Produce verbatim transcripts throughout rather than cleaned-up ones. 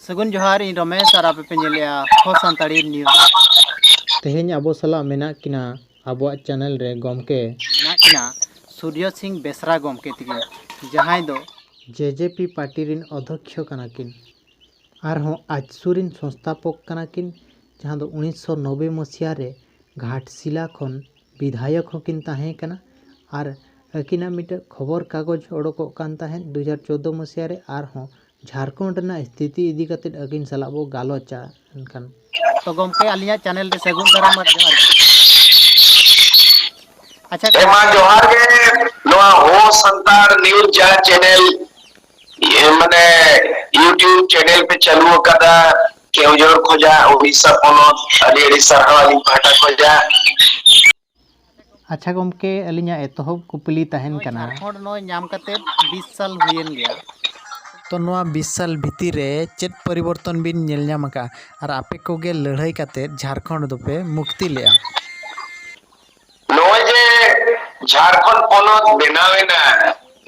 ᱥᱟᱹᱜᱩᱱ ᱡᱚᱦᱟᱨ, ᱤᱧ ᱨᱚᱢᱮᱥ ᱟᱨ ᱟᱯᱮ ᱯᱮ ᱧᱮᱞᱮᱜᱼᱟ ᱦᱚ ᱥᱟᱱᱛᱟᱲᱤ ᱱᱤᱭᱩᱡᱽ᱾ ᱛᱮᱦᱮᱧ ᱟᱵᱚ ᱥᱟᱞᱟᱜ ᱢᱮᱱᱟᱜ ᱠᱤᱱᱟ ᱟᱵᱚᱣᱟᱜ ᱪᱮᱱᱮᱞ ᱨᱮ ᱜᱚᱢᱠᱮ᱾ ᱢᱮᱱᱟᱜ ᱠᱤᱱᱟ ᱥᱩᱨᱡᱚ ᱥᱤᱝ ᱵᱮᱥᱨᱟ ᱜᱚᱢᱠᱮ ᱛᱤᱠᱤᱱ, ᱡᱟᱦᱟᱸᱭ ᱫᱚ ᱡᱮ ᱡᱮ ᱯᱤ ᱯᱟᱨᱴᱤ ᱨᱤᱱ ᱚᱫᱷᱚᱠᱷᱭᱚ ᱠᱟᱱᱟ ᱠᱤᱱ᱾ ᱟᱨᱦᱚᱸ ᱟᱡᱥᱩ ᱨᱤᱱ ᱥᱚᱝᱥᱛᱷᱟᱯᱚᱠ ᱠᱟᱱᱟ ᱠᱤᱱ, ᱡᱟᱦᱟᱸ ᱫᱚ ᱩᱱᱤᱥᱥᱚ ᱱᱚᱵᱵᱳᱭ ᱢᱚᱥᱤᱦᱟ ᱨᱮ ᱜᱷᱟᱴᱥᱤᱞᱟ ᱠᱷᱚᱱ ᱵᱤᱫᱷᱟᱭᱚᱠ ᱦᱚᱸᱠᱤᱱ ᱛᱟᱦᱮᱸ ᱠᱟᱱᱟ᱾ ᱟᱨ ᱟᱹᱠᱤᱱᱟᱜ ᱢᱤᱫᱴᱟᱝ ᱠᱷᱚᱵᱚᱨ ᱠᱟᱜᱚᱡᱽ ᱚᱰᱚᱠᱚᱜ ᱠᱟᱱ ᱛᱟᱦᱮᱸᱫ ᱫᱩ ᱦᱟᱡᱟᱨ ᱪᱳᱫᱫᱳ ᱢᱚᱥᱤᱦᱟ ᱨᱮ, ᱟᱨᱦᱚᱸ ᱡᱷᱟᱲᱠᱷᱚᱸᱰ ᱨᱮᱱᱟᱜ ᱥᱛᱷᱤᱛᱤ ᱤᱫᱤ ᱠᱟᱛᱮᱫ ᱟᱹᱠᱤᱱ ᱥᱟᱞᱟᱜ ᱵᱚ ᱜᱟᱞᱚᱪᱟ᱾ ᱮᱱᱠᱷᱟᱱ ᱛᱚ ᱜᱚᱢᱠᱮ, ᱟᱹᱞᱤᱧᱟᱜ ᱪᱮᱱᱮᱞ ᱨᱮ ᱥᱟᱹᱜᱩᱱ ᱫᱟᱨᱟᱢ ᱟᱨ ᱡᱚᱦᱟᱨ ᱜᱮ᱾ ᱟᱪᱪᱷᱟ, ᱦᱮᱸ ᱢᱟ ᱡᱚᱦᱟᱨ ᱜᱮ᱾ ᱱᱚᱣᱟ ᱦᱚ ᱥᱟᱱᱛᱟᱲ ᱱᱤᱭᱩᱡᱽ ᱡᱟᱦᱟᱸ ᱪᱮᱱᱮᱞ, ᱤᱭᱟᱹ, ᱢᱟᱱᱮ YouTube ᱪᱮᱱᱮᱞ ᱯᱮ ᱪᱟᱹᱞᱩ ᱟᱠᱟᱫᱟ, ᱠᱮᱣᱡᱷᱚᱨ ᱠᱷᱚᱡᱟᱜ ᱩᱲᱤᱥᱥᱟ ᱯᱚᱱᱚᱛ, ᱟᱹᱰᱤ ᱟᱹᱰᱤ ᱥᱟᱨᱦᱟᱣ ᱟᱹᱞᱤᱧ ᱯᱟᱦᱴᱟ ᱠᱷᱚᱡᱟᱜ᱾ ᱟᱪᱪᱷᱟ ᱜᱚᱢᱠᱮ, ᱟᱹᱞᱤᱧᱟᱜ ᱮᱛᱚᱦᱚᱵ ᱠᱩᱠᱞᱤ ᱛᱟᱦᱮᱱ ᱱᱚᱜᱼᱚᱭ ᱠᱟᱱᱟ᱾ ᱡᱷᱟᱲᱠᱷᱚᱸᱰ ᱱᱚᱜᱼᱚᱭ ᱧᱟᱢ ᱠᱟᱛᱮ ᱵᱤᱥ ᱥᱟᱞ ᱦᱩᱭᱮᱱ ᱜᱮᱭᱟ᱾ ᱛᱚ ᱱᱚᱣᱟ ᱵᱤᱥ ᱥᱟᱞ ᱵᱷᱤᱛᱤᱨ ᱨᱮ ᱪᱮᱫ ᱯᱚᱨᱤᱵᱚᱨᱛᱚᱱ ᱵᱤᱱ ᱧᱮᱞ ᱧᱟᱢ ᱟᱠᱟᱫᱼᱟ? ᱟᱨ ᱟᱯᱮ ᱠᱚᱜᱮ ᱞᱟᱹᱲᱦᱟᱹᱭ ᱠᱟᱛᱮ ᱡᱷᱟᱲᱠᱷᱚᱸᱰ ᱫᱚᱯᱮ ᱢᱩᱠᱛᱤ ᱞᱮᱫᱼᱟ᱾ ᱱᱚᱜᱼᱚᱭ ᱡᱮ ᱡᱷᱟᱲᱠᱷᱚᱸᱰ ᱯᱚᱱᱚᱛ ᱵᱮᱱᱟᱣ ᱮᱱᱟ,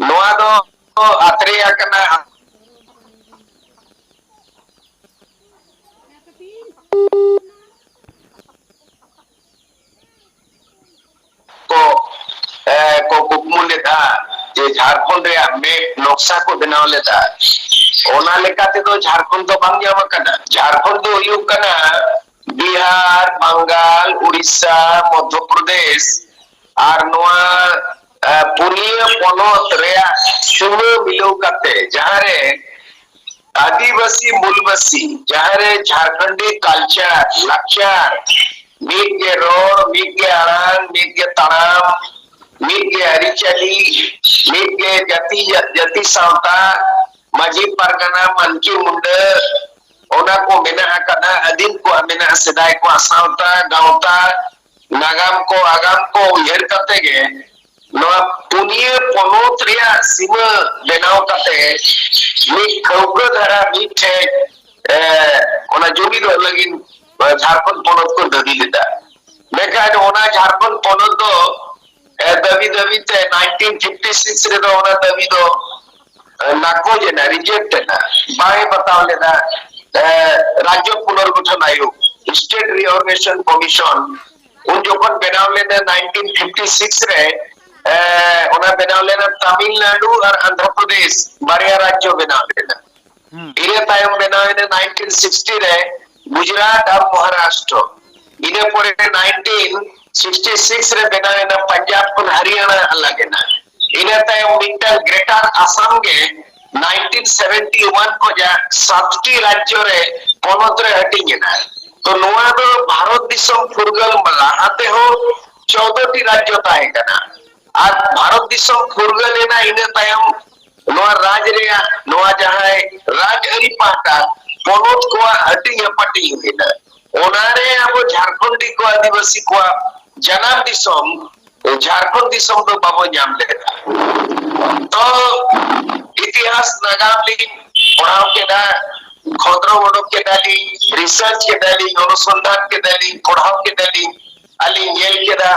ᱱᱚᱣᱟ ᱫᱚ ᱟᱛᱨᱮ ᱟᱠᱟᱱᱟ᱾ ᱠᱚ, ᱮ, ᱠᱚ ᱠᱩᱠᱢᱩ ᱞᱮᱫᱟ ᱡᱮ ᱡᱷᱟᱲᱠᱷᱚᱸᱰ ᱨᱮᱭᱟᱜ ᱢᱮᱯ ᱱᱚᱠᱥᱟ ᱠᱚ ᱵᱮᱱᱟᱣ ᱞᱮᱫᱟ᱾ ᱚᱱᱟ ᱞᱮᱠᱟ ᱛᱮᱫᱚ ᱡᱷᱟᱲᱠᱷᱚᱸᱰ ᱫᱚ ᱵᱟᱝ ᱧᱟᱢ ᱟᱠᱟᱱᱟ᱾ ᱡᱷᱟᱲᱠᱷᱚᱸᱰ ᱫᱚ ᱦᱩᱭᱩᱜ ᱠᱟᱱᱟ ᱵᱤᱦᱟᱨ, ᱵᱟᱝᱜᱟᱞ, ᱩᱲᱤᱥᱥᱟ, ᱢᱚᱫᱽᱫᱷᱚ ᱯᱨᱚᱫᱮᱥ ᱟᱨ ᱱᱚᱣᱟ, ᱮ, ᱯᱩᱱᱭᱟᱹ ᱯᱚᱱᱚᱛ ᱨᱮᱭᱟᱜ ᱥᱤᱢᱟᱹ ᱢᱤᱞᱟᱹᱣ ᱠᱟᱛᱮ, ᱡᱟᱦᱟᱸ ᱨᱮ ᱟᱹᱫᱤᱵᱟᱹᱥᱤ ᱢᱩᱞᱵᱟᱹᱥᱤ, ᱡᱟᱦᱟᱸ ᱨᱮ ᱡᱷᱟᱲᱠᱷᱚᱸᱰᱤ ᱠᱟᱞᱪᱟᱨ, ᱞᱟᱠᱪᱟᱨ, ᱢᱤᱫ ᱜᱮ ᱨᱚᱲ, ᱢᱤᱫ ᱜᱮ ᱟᱲᱟᱝ, ᱢᱤᱫ ᱜᱮ ᱛᱟᱲᱟᱢ, ᱢᱤᱫ ᱜᱮ ᱟᱹᱨᱤᱪᱟᱹᱞᱤ, ᱢᱤᱫ ᱜᱮ ᱡᱟᱹᱛᱤ, ᱡᱟᱹᱛᱤ ᱥᱟᱶᱛᱟ, ᱢᱟᱹᱡᱷᱤ ᱯᱟᱨᱜᱟᱱᱟ, ᱢᱟᱱᱠᱤ ᱢᱩᱱᱰᱟᱹ, ᱚᱱᱟ ᱠᱚ ᱢᱮᱱᱟᱜ ᱟᱠᱟᱫᱟ᱾ ᱟᱹᱫᱤᱢ ᱠᱚᱣᱟᱜ ᱢᱮᱱᱟᱜᱼᱟ, ᱥᱮᱫᱟᱭ ᱠᱚᱣᱟᱜ ᱥᱟᱶᱛᱟ, ᱜᱟᱶᱛᱟ, ᱱᱟᱜᱟᱢ ᱠᱚ, ᱟᱜᱟᱢ ᱠᱚ ᱩᱭᱦᱟᱹᱨ ᱠᱟᱛᱮ ᱜᱮ ᱱᱚᱣᱟ ᱯᱩᱱᱭᱟᱹ ᱯᱚᱱᱚᱛ ᱨᱮᱭᱟᱜ ᱥᱤᱢᱟᱹ ᱵᱮᱱᱟᱣ ᱠᱟᱛᱮ ᱢᱤᱫ ᱴᱷᱟᱹᱣᱠᱟᱹ ᱫᱷᱟᱨᱟ ᱢᱤᱫᱴᱷᱮᱡ, ᱮ, ᱚᱱᱟ ᱡᱩᱢᱤᱫᱚᱜ ᱞᱟᱹᱜᱤᱫ, ᱮ, ᱡᱷᱟᱲᱠᱷᱚᱸᱰ ᱯᱚᱱᱚᱛ ᱠᱚ ᱫᱟᱹᱵᱤ ᱞᱮᱫᱟ᱾ ᱢᱮᱱᱠᱷᱟᱱ ᱚᱱᱟ ᱡᱷᱟᱲᱠᱷᱚᱸᱰ ᱯᱚᱱᱚᱛ ᱫᱚ, ᱮ, ᱫᱟᱹᱵᱤ ᱫᱟᱹᱵᱤ ᱛᱮ ᱱᱟᱭᱤᱱᱴᱤᱱ ᱯᱷᱤᱯᱴᱤ ᱥᱤᱠᱥ ᱨᱮᱫᱚ ᱚᱱᱟ ᱫᱟᱹᱵᱤ ᱫᱚ, ᱮ, ᱱᱟᱠᱚᱪ ᱮᱱᱟ, ᱨᱤᱡᱮᱠᱴ ᱮᱱᱟ, ᱵᱟᱭ ᱵᱟᱛᱟᱣ ᱞᱮᱫᱟ᱾ ᱨᱟᱡᱽᱡᱚ ᱯᱩᱱᱚᱨᱜᱚᱴᱷᱚᱱ ᱟᱭᱳᱜᱽ, ᱥᱴᱮᱴ ᱨᱤᱚᱨᱜᱟᱱᱟᱭᱡᱮᱥᱚᱱ ᱠᱚᱢᱤᱥᱚᱱ, ᱩᱱ ᱡᱚᱠᱷᱚᱱ ᱵᱮᱱᱟᱣ ᱞᱮᱱᱟ ᱱᱟᱭᱤᱱᱴᱤᱱ ᱯᱷᱤᱯᱴᱤ ᱥᱤᱠᱥ ᱨᱮ, ᱮ, ᱚᱱᱟ ᱵᱮᱱᱟᱣ ᱞᱮᱱᱟ ᱛᱟᱢᱤᱞᱱᱟᱲᱩ ᱟᱨ ᱟᱱᱫᱷᱨᱚ ᱯᱨᱚᱫᱮᱥ, ᱵᱟᱨᱭᱟ ᱨᱟᱡᱽᱡᱚ ᱵᱮᱱᱟᱣ ᱞᱮᱱᱟ᱾ ᱤᱱᱟᱹ ᱛᱟᱭᱚᱢ ᱵᱮᱱᱟᱣ ᱮᱱᱟ ᱱᱟᱭᱤᱱᱴᱤᱱ ᱥᱤᱠᱥᱴᱤ ᱨᱮ ᱜᱩᱡᱽᱨᱟᱴ ᱟᱨ ᱢᱚᱦᱟᱨᱟᱥᱴᱨᱚ᱾ ᱤᱱᱟᱹ ᱯᱚᱨᱮ ᱱᱟᱭᱤᱱᱴᱤᱱ ᱥᱤᱠᱥᱴᱤ ᱥᱤᱠᱥ ᱨᱮ ᱵᱮᱱᱟᱣ ᱮᱱᱟ ᱯᱟᱧᱡᱟᱵᱽ ᱠᱷᱚᱱ ᱦᱟᱨᱤᱭᱟᱱᱟ ᱟᱞᱟᱜ ᱮᱱᱟ᱾ ᱤᱱᱟᱹ ᱛᱟᱭᱚᱢ ᱢᱤᱫᱴᱟᱝ ᱜᱨᱮᱴᱟᱨ ᱟᱥᱟᱢ ᱜᱮ ᱱᱟᱭᱤᱱᱴᱤᱱ ᱥᱮᱵᱷᱮᱱᱴᱤ ᱳᱣᱟᱱ ᱠᱷᱚᱱᱟᱜ ᱥᱟᱛᱴᱤ ᱨᱟᱡᱽᱡᱚ ᱨᱮ, ᱯᱚᱱᱚᱛ ᱨᱮ ᱦᱟᱹᱴᱤᱧ ᱮᱱᱟ᱾ ᱛᱚ ᱱᱚᱣᱟ ᱫᱚ ᱵᱷᱟᱨᱚᱛ ᱫᱤᱥᱚᱢ ᱯᱷᱩᱨᱜᱟᱹᱞ ᱞᱟᱦᱟ ᱛᱮᱦᱚᱸ ᱪᱳᱫᱽᱫᱳ ᱴᱤ ᱨᱟᱡᱽᱡᱚ ᱛᱟᱦᱮᱸ ᱠᱟᱱᱟ᱾ ᱟᱨ ᱵᱷᱟᱨᱚᱛ ᱫᱤᱥᱚᱢ ᱯᱷᱩᱨᱜᱟᱹᱞ ᱮᱱᱟ ᱤᱱᱟᱹ ᱛᱟᱭᱚᱢ ᱱᱚᱣᱟ ᱨᱟᱡᱽ ᱨᱮᱭᱟᱜ, ᱱᱚᱣᱟ ᱡᱟᱦᱟᱸᱭ ᱨᱟᱡᱽ ᱟᱹᱨᱤ ᱯᱟᱦᱴᱟ ᱯᱚᱱᱚᱛ ᱠᱚᱣᱟᱜ ᱦᱟᱹᱴᱤᱧ ᱦᱟᱹᱯᱟᱹᱴᱤᱧ ᱦᱩᱭᱱᱟ᱾ ᱚᱱᱟᱨᱮ ᱟᱵᱚ ᱡᱷᱟᱲᱠᱷᱚᱸᱰᱤ ᱠᱚ, ᱟᱹᱫᱤᱵᱟᱹᱥᱤ ᱠᱚᱣᱟᱜ ᱡᱟᱱᱟᱢ ᱫᱤᱥᱚᱢ ᱡᱷᱟᱲᱠᱷᱚᱸᱰ ᱫᱤᱥᱚᱢ ᱫᱚ ᱵᱟᱵᱚ ᱧᱟᱢ ᱞᱮᱫᱟ᱾ ᱛᱚ ᱤᱛᱤᱦᱟᱥ ᱱᱟᱜᱟᱢ ᱞᱤᱧ ᱯᱟᱲᱦᱟᱣ ᱠᱮᱫᱟ, ᱠᱷᱚᱸᱫᱽᱨᱚᱸᱫᱽ ᱚᱰᱚᱠ ᱠᱮᱫᱟᱞᱤᱧ, ᱨᱤᱥᱟᱨᱪ ᱠᱮᱫᱟᱞᱤᱧ, ᱚᱱᱩᱥᱚᱱᱫᱷᱟᱱ ᱠᱮᱫᱟᱞᱤᱧ, ᱯᱟᱲᱦᱟᱣ ᱠᱮᱫᱟᱞᱤᱧ, ᱟᱹᱞᱤᱧ ᱧᱮᱞ ᱠᱮᱫᱟ,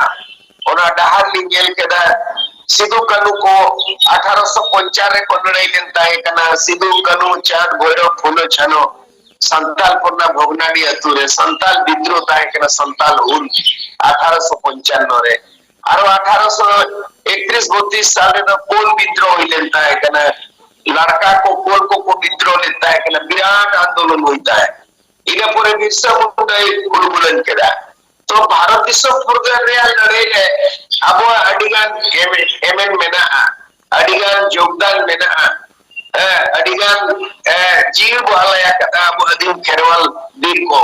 ᱚᱱᱟ ᱰᱟᱦᱟᱨ ᱞᱤᱧ ᱧᱮᱞ ᱠᱮᱫᱟ᱾ ᱥᱤᱫᱩ ᱠᱟᱹᱱᱩ ᱠᱚ ᱟᱴᱷᱟᱨᱚᱥᱚ ᱯᱚᱧᱪᱟᱱᱱᱚ ᱨᱮᱠᱚ ᱞᱟᱹᱲᱦᱟᱹᱭ ᱞᱮᱱ ᱛᱟᱦᱮᱸ ᱠᱟᱱᱟ, ᱥᱤᱫᱩ ᱠᱟᱹᱱᱩ ᱪᱟᱸᱫ ᱵᱷᱳᱭᱨᱚᱵ ᱯᱷᱩᱞᱳ ᱡᱷᱟᱱᱳ ᱥᱟᱱᱛᱟᱞ ᱯᱚᱨᱱᱟ ᱵᱷᱚᱜᱽᱱᱟᱰᱤ ᱟᱹᱛᱩ ᱨᱮ ᱥᱟᱱᱛᱟᱞ ᱵᱤᱫᱽᱨᱳᱦ ᱛᱟᱦᱮᱸ ᱠᱟᱱᱟ, ᱥᱟᱱᱛᱟᱞ ᱦᱩᱞ ᱟᱴᱷᱟᱨᱚᱥᱚ ᱯᱚᱧᱪᱟᱱᱱᱚ ᱨᱮ᱾ ᱟᱨᱚ ᱟᱴᱷᱟᱨᱚᱥᱚ ᱮᱠᱛᱨᱤᱥ ᱵᱚᱛᱨᱤᱥ ᱥᱟᱞ ᱨᱮᱫᱚ ᱠᱳᱞ ᱵᱤᱫᱽᱨᱳᱦ ᱦᱩᱭ ᱞᱮᱱ ᱛᱟᱦᱮᱸ ᱠᱟᱱᱟ, ᱞᱟᱲᱠᱟ ᱠᱚ ᱠᱳᱞ ᱠᱚᱠᱚ ᱵᱤᱫᱽᱨᱳᱦ ᱞᱮᱱ ᱛᱟᱦᱮᱸ ᱠᱟᱱᱟ, ᱵᱤᱨᱟᱴ ᱟᱱᱫᱳᱞᱚᱱ ᱦᱩᱭ ᱛᱟᱦᱮᱸ᱾ ᱤᱱᱟᱹ ᱯᱚᱨᱮ ᱵᱤᱨᱥᱟ ᱢᱩᱱᱰᱟᱭ ᱩᱞᱜᱩᱞᱟᱹᱱ ᱠᱮᱫᱟ᱾ ᱛᱚ ᱵᱷᱟᱨᱚᱛ ᱫᱤᱥᱚᱢ ᱯᱷᱩᱨᱜᱟᱹᱞ ᱨᱮᱭᱟᱜ ᱞᱟᱹᱲᱦᱟᱹᱭ ᱨᱮ ᱟᱵᱚᱣᱟᱜ ᱟᱹᱰᱤ ᱜᱟᱱ ᱮᱢ-, ᱮᱢᱮᱱ ᱢᱮᱱᱟᱜᱼᱟ, ᱟᱹᱰᱤ ᱜᱟᱱ ᱡᱳᱜᱽᱫᱟᱱ ᱢᱮᱱᱟᱜᱼᱟ᱾ ᱦᱮᱸ, ᱟᱹᱰᱤ ᱜᱟᱱ, ᱮ, ᱡᱤᱣᱤ ᱵᱚ ᱟᱞᱟᱭ ᱟᱠᱟᱫᱟ ᱟᱵᱚ ᱟᱹᱫᱤᱢ ᱠᱷᱮᱨᱣᱟᱞ ᱵᱤᱨ ᱠᱚ᱾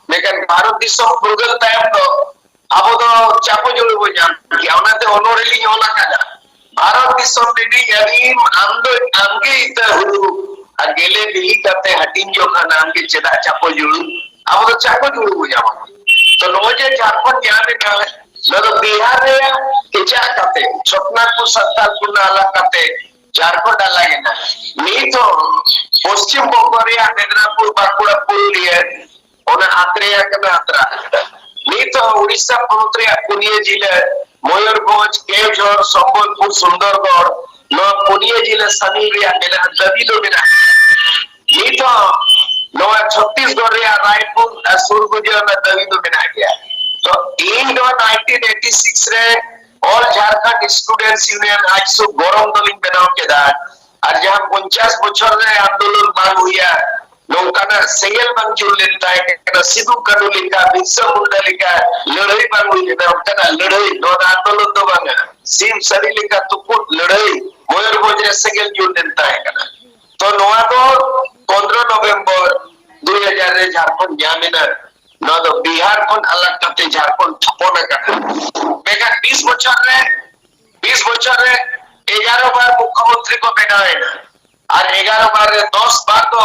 ᱢᱮᱱᱠᱷᱟᱱ ᱵᱷᱟᱨᱚᱛ ᱫᱤᱥᱚᱢ ᱯᱷᱩᱨᱜᱟᱹᱞ ᱛᱟᱭᱚᱢ ᱫᱚ ᱟᱵᱚ ᱫᱚ ᱪᱟᱯᱚ ᱡᱩᱲᱩ ᱵᱚ ᱧᱟᱢ ᱠᱮᱭᱟ᱾ ᱚᱱᱟᱛᱮ ᱚᱱᱚᱬᱦᱮ ᱞᱤᱧ ᱚᱞ ᱟᱠᱟᱫᱟ, ᱵᱷᱟᱨᱚᱛ ᱫᱤᱥᱚᱢ ᱨᱤᱱᱤᱡ ᱟᱹᱫᱤᱢ ᱟᱢ ᱫᱚ ᱟᱢᱜᱮ ᱤᱛᱟᱹ ᱦᱩᱲᱩ, ᱟᱨ ᱜᱮᱞᱮ ᱵᱤᱞᱤ ᱠᱟᱛᱮ ᱦᱟᱹᱴᱤᱧ ᱡᱚᱠᱷᱟᱱ ᱟᱢᱜᱮ ᱪᱮᱫᱟᱜ ᱪᱟᱯᱚ ᱡᱩᱲᱩ? ᱟᱵᱚ ᱫᱚ ᱪᱟᱯᱚ ᱡᱩᱲᱩ ᱵᱚ ᱧᱟᱢᱟ᱾ ᱛᱚ ᱱᱚᱜᱼᱚᱭ ᱡᱮ ᱡᱷᱟᱲᱠᱷᱚᱸᱰ ᱧᱟᱢ ᱮᱱᱟ, ᱱᱚᱣᱟ ᱫᱚ ᱵᱤᱦᱟᱨ ᱨᱮᱭᱟᱜ ᱠᱮᱪᱟᱜ ᱠᱟᱛᱮ, ᱪᱷᱚᱴᱱᱟᱜᱽᱯᱩᱨ ᱥᱟᱱᱛᱟᱞᱯᱩᱨ ᱟᱞᱟᱜ ᱠᱟᱛᱮ ᱡᱷᱟᱲᱠᱷᱚᱸᱰ ᱟᱞᱟᱜ ᱮᱱᱟ᱾ ᱱᱤᱛ ᱦᱚᱸ ᱯᱚᱥᱪᱤᱢ ᱵᱚᱝᱜᱚ ᱨᱮᱭᱟᱜ ᱢᱮᱫᱽᱱᱟᱯᱩᱨ, ᱵᱟᱸᱠᱩᱲᱟ, ᱯᱩᱨᱩᱞᱤᱭᱟᱹ, ᱚᱱᱟ ᱟᱛᱨᱮᱭᱟ ᱠᱟᱱᱟ ᱟᱛᱨᱟ᱾ ᱱᱤᱛ ᱦᱚᱸ ᱩᱲᱤᱥᱥᱟ ᱯᱚᱱᱚᱛ ᱨᱮᱭᱟᱜ ᱯᱩᱱᱭᱟᱹ ᱡᱤᱞᱟᱹ ᱢᱚᱭᱩᱨᱵᱷᱚᱸᱡᱽ, ᱠᱮᱣᱡᱷᱚᱨ, ᱥᱚᱢᱵᱚᱞᱯᱩᱨ, ᱥᱩᱱᱫᱚᱨᱜᱚᱲ, ᱱᱚᱣᱟ ᱯᱩᱱᱭᱟᱹ ᱡᱤᱞᱟᱹ ᱥᱟᱹᱢᱤᱞ ᱨᱮᱭᱟᱜ ᱢᱮᱱᱟᱜᱼᱟ, ᱫᱟᱹᱵᱤ ᱫᱚ ᱢᱮᱱᱟᱜᱼᱟ᱾ ᱱᱤᱛ ᱦᱚᱸ ᱱᱚᱣᱟ ᱪᱷᱚᱛᱛᱤᱥᱜᱚᱲ ᱨᱮᱭᱟᱜ ᱨᱟᱭᱯᱩᱨ ᱟᱨ ᱥᱩᱨᱜᱩᱡᱟ ᱨᱮᱱᱟᱜ ᱫᱟᱹᱵᱤ ᱫᱚ ᱢᱮᱱᱟᱜ ᱜᱮᱭᱟ᱾ ᱛᱚ ᱤᱧ ᱫᱚ ᱱᱟᱭᱤᱱᱴᱤᱱ ᱮᱭᱤᱴᱤ ᱥᱤᱠᱥ ᱨᱮ All Jharkhand Students Union, ᱟᱡᱥᱩ, ᱜᱚᱨᱚᱢ ᱫᱚᱞᱤᱧ ᱵᱮᱱᱟᱣ ᱠᱮᱫᱟ᱾ ᱟᱨ ᱡᱟᱦᱟᱸ ᱯᱚᱧᱪᱟᱥ ᱵᱚᱪᱷᱚᱨ ᱨᱮ ᱟᱱᱫᱳᱞᱚᱱ ᱵᱟᱝ ᱦᱩᱭᱟ, ᱱᱚᱝᱠᱟᱱᱟᱜ ᱥᱮᱸᱜᱮᱞ ᱵᱟᱝ ᱡᱩᱞ ᱞᱮᱱ ᱛᱟᱦᱮᱸ ᱠᱟᱱᱟ, ᱥᱤᱫᱩ ᱠᱟᱹᱱᱩ ᱞᱮᱠᱟ, ᱵᱤᱨᱥᱟ ᱢᱩᱱᱰᱟ ᱞᱮᱠᱟ ᱞᱟᱹᱲᱦᱟᱹᱭ ᱵᱟᱝ ᱦᱩᱭ ᱞᱮᱱᱟ, ᱚᱱᱠᱟᱱᱟᱜ ᱞᱟᱹᱲᱦᱟᱹᱭ, ᱱᱚᱣᱟ ᱫᱚ ᱟᱱᱫᱳᱞᱚᱱ ᱫᱚ ᱵᱟᱝᱟ, ᱥᱤᱢ ᱥᱟᱹᱨᱤ ᱞᱮᱠᱟ ᱛᱩᱯᱩᱫ ᱞᱟᱹᱲᱦᱟᱹᱭ ᱢᱚᱭᱩᱨᱵᱷᱚᱸᱡᱽ ᱨᱮ ᱥᱮᱸᱜᱮᱞ ᱡᱩᱞ ᱞᱮᱱ ᱛᱟᱦᱮᱸ ᱠᱟᱱᱟ᱾ ᱛᱚ ᱱᱚᱣᱟ ᱫᱚ ᱯᱚᱱᱨᱚ ᱱᱚᱵᱷᱮᱢᱵᱚᱨ ᱫᱩᱭ ᱦᱟᱡᱟᱨ ᱨᱮ ᱡᱷᱟᱲᱠᱷᱚᱸᱰ ᱧᱟᱢ ᱮᱱᱟ᱾ ᱱᱚᱣᱟ ᱫᱚ ᱵᱤᱦᱟᱨ ᱠᱷᱚᱱ ᱟᱞᱟᱜᱽ ᱠᱟᱛᱮ ᱡᱷᱟᱲᱠᱷᱚᱸᱰ ᱛᱷᱟᱯᱚᱱ ᱟᱠᱟᱱᱟ᱾ ᱢᱮᱱᱠᱷᱟᱱ ᱵᱤᱥ ᱵᱚᱪᱷᱚᱨ ᱨᱮ, ᱵᱤᱥ ᱵᱚᱪᱷᱚᱨ ᱨᱮ ᱮᱜᱟᱨᱚ ᱵᱟᱨ ᱢᱩᱠᱷᱭᱚᱢᱚᱱᱛᱨᱤ ᱠᱚ ᱵᱮᱱᱟᱣ ᱮᱱᱟ᱾ ᱟᱨ ᱮᱜᱟᱨᱚ ᱵᱟᱨ ᱨᱮ ᱫᱚᱥ ᱵᱟᱨ ᱫᱚ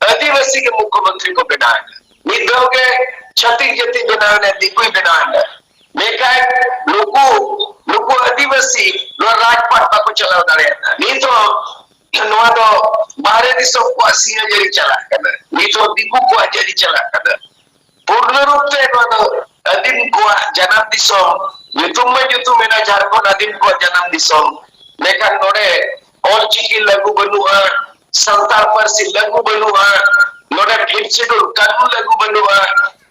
ᱟᱹᱫᱤᱵᱟᱹᱥᱤ ᱜᱮ ᱢᱩᱠᱷᱭᱚᱢᱚᱱᱛᱨᱤ ᱠᱚ ᱵᱮᱱᱟᱣ ᱮᱱᱟ᱾ ᱢᱤᱫ ᱫᱷᱟᱣ ᱜᱮ ᱪᱷᱟᱹᱛᱤᱠ ᱡᱟᱹᱛᱤ ᱵᱮᱱᱟᱣ ᱮᱱᱟ, ᱫᱤᱠᱩᱭ ᱵᱮᱱᱟᱣ ᱮᱱᱟ᱾ ᱢᱮᱱᱠᱷᱟᱱ ᱱᱩᱠᱩ, ᱱᱩᱠᱩ ᱟᱹᱫᱤᱵᱟᱹᱥᱤ ᱱᱚᱣᱟ ᱨᱟᱡᱽᱯᱟᱴ ᱵᱟᱠᱚ ᱪᱟᱞᱟᱣ ᱫᱟᱲᱮᱭᱟᱜ ᱠᱟᱱᱟ᱾ ᱱᱤᱛ ᱦᱚᱸ ᱱᱚᱣᱟ ᱫᱚ ᱵᱟᱦᱨᱮ ᱫᱤᱥᱚᱢ ᱠᱚᱣᱟᱜ ᱥᱤᱧ ᱡᱟᱹᱨᱤ ᱪᱟᱞᱟᱜ ᱠᱟᱱᱟ, ᱱᱤᱛ ᱦᱚᱸ ᱫᱤᱠᱩ ᱠᱚᱣᱟᱜ ᱡᱟᱹᱨᱤ ᱪᱟᱞᱟᱜ ᱠᱟᱱᱟ᱾ ᱯᱩᱨᱱᱚ ᱨᱩᱯ ᱛᱮ ᱱᱚᱣᱟ ᱫᱚ ᱟᱹᱫᱤᱢ ᱠᱚᱣᱟᱜ ᱡᱟᱱᱟᱢ ᱫᱤᱥᱚᱢ, ᱧᱩᱛᱩᱢ ᱢᱟ ᱧᱩᱛᱩᱢ ᱮᱱᱟ ᱡᱷᱟᱲᱠᱷᱚᱸᱰ ᱟᱹᱫᱤᱢ ᱠᱚᱣᱟᱜ ᱡᱟᱱᱟᱢ ᱫᱤᱥᱚᱢ, ᱢᱮᱱᱠᱷᱟᱱ ᱱᱚᱰᱮ ᱚᱞᱪᱤᱠᱤ ᱞᱟᱹᱜᱩ ᱵᱟᱹᱱᱩᱜᱼᱟ, ᱥᱟᱱᱛᱟᱲ ᱯᱟᱹᱨᱥᱤ ᱞᱟᱹᱜᱩ ᱵᱟᱹᱱᱩᱜᱼᱟ, ᱱᱚᱰᱮ ᱯᱷᱤᱯᱛᱷ ᱥᱤᱰᱩᱞ ᱠᱟᱹᱱᱩᱱ ᱞᱟᱹᱜᱩ ᱵᱟᱹᱱᱩᱜᱼᱟ,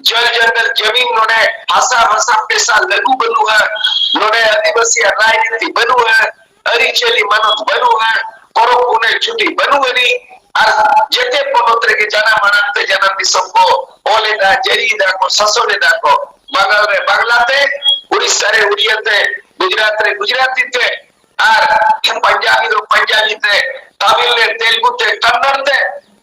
ᱡᱚᱞ ᱡᱚᱝᱜᱚᱞ ᱡᱟᱢᱤᱱ, ᱱᱚᱰᱮ ᱦᱟᱥᱟ ᱵᱷᱟᱥᱟ ᱯᱮᱥᱟ ᱞᱟᱹᱜᱩ ᱵᱟᱹᱱᱩᱜᱼᱟ, ᱱᱚᱰᱮ ᱟᱹᱫᱤᱵᱟᱹᱥᱤᱭᱟᱜ ᱨᱟᱡᱽᱱᱤᱛᱤ ᱵᱟᱹᱱᱩᱜᱼᱟ, ᱟᱹᱨᱤᱪᱟᱹᱞᱤ ᱢᱟᱱᱚᱛ ᱵᱟᱹᱱᱩᱜᱼᱟ, ᱯᱚᱨᱚᱵᱽ ᱯᱩᱱᱟᱹᱭ ᱪᱷᱩᱴᱤ ᱵᱟᱹᱱᱩᱜ ᱟᱹᱱᱤᱡ, ᱟᱨ ᱡᱮᱛᱮ ᱯᱚᱱᱚᱛ ᱨᱮᱜᱮ ᱡᱟᱱᱟᱢ ᱟᱲᱟᱝ ᱛᱮ ᱡᱟᱱᱟᱢ ᱫᱤᱥᱚᱢ ᱠᱚ ᱚᱞ ᱮᱫᱟ, ᱡᱟᱹᱨᱤ ᱮᱫᱟ ᱠᱚ, ᱥᱟᱥᱚᱱ ᱮᱫᱟ ᱠᱚ᱾ ᱵᱟᱝᱜᱟᱞ ᱨᱮ ᱵᱟᱝᱞᱟ ᱛᱮ, ᱩᱲᱤᱥᱥᱟ ᱨᱮ ᱩᱲᱤᱭᱟ ᱛᱮ, ᱜᱩᱡᱽᱨᱟᱴ ᱨᱮ ᱜᱩᱡᱽᱨᱟᱴᱤ ᱛᱮ, ᱟᱨ ᱯᱟᱧᱡᱟᱵᱤ ᱫᱚ ᱯᱟᱧᱡᱟᱵᱤ ᱛᱮ, ᱛᱟᱢᱤᱞ ᱨᱮ ᱛᱮᱞᱜᱩ ᱛᱮ, ᱠᱟᱱᱱᱟᱲ ᱛᱮ᱾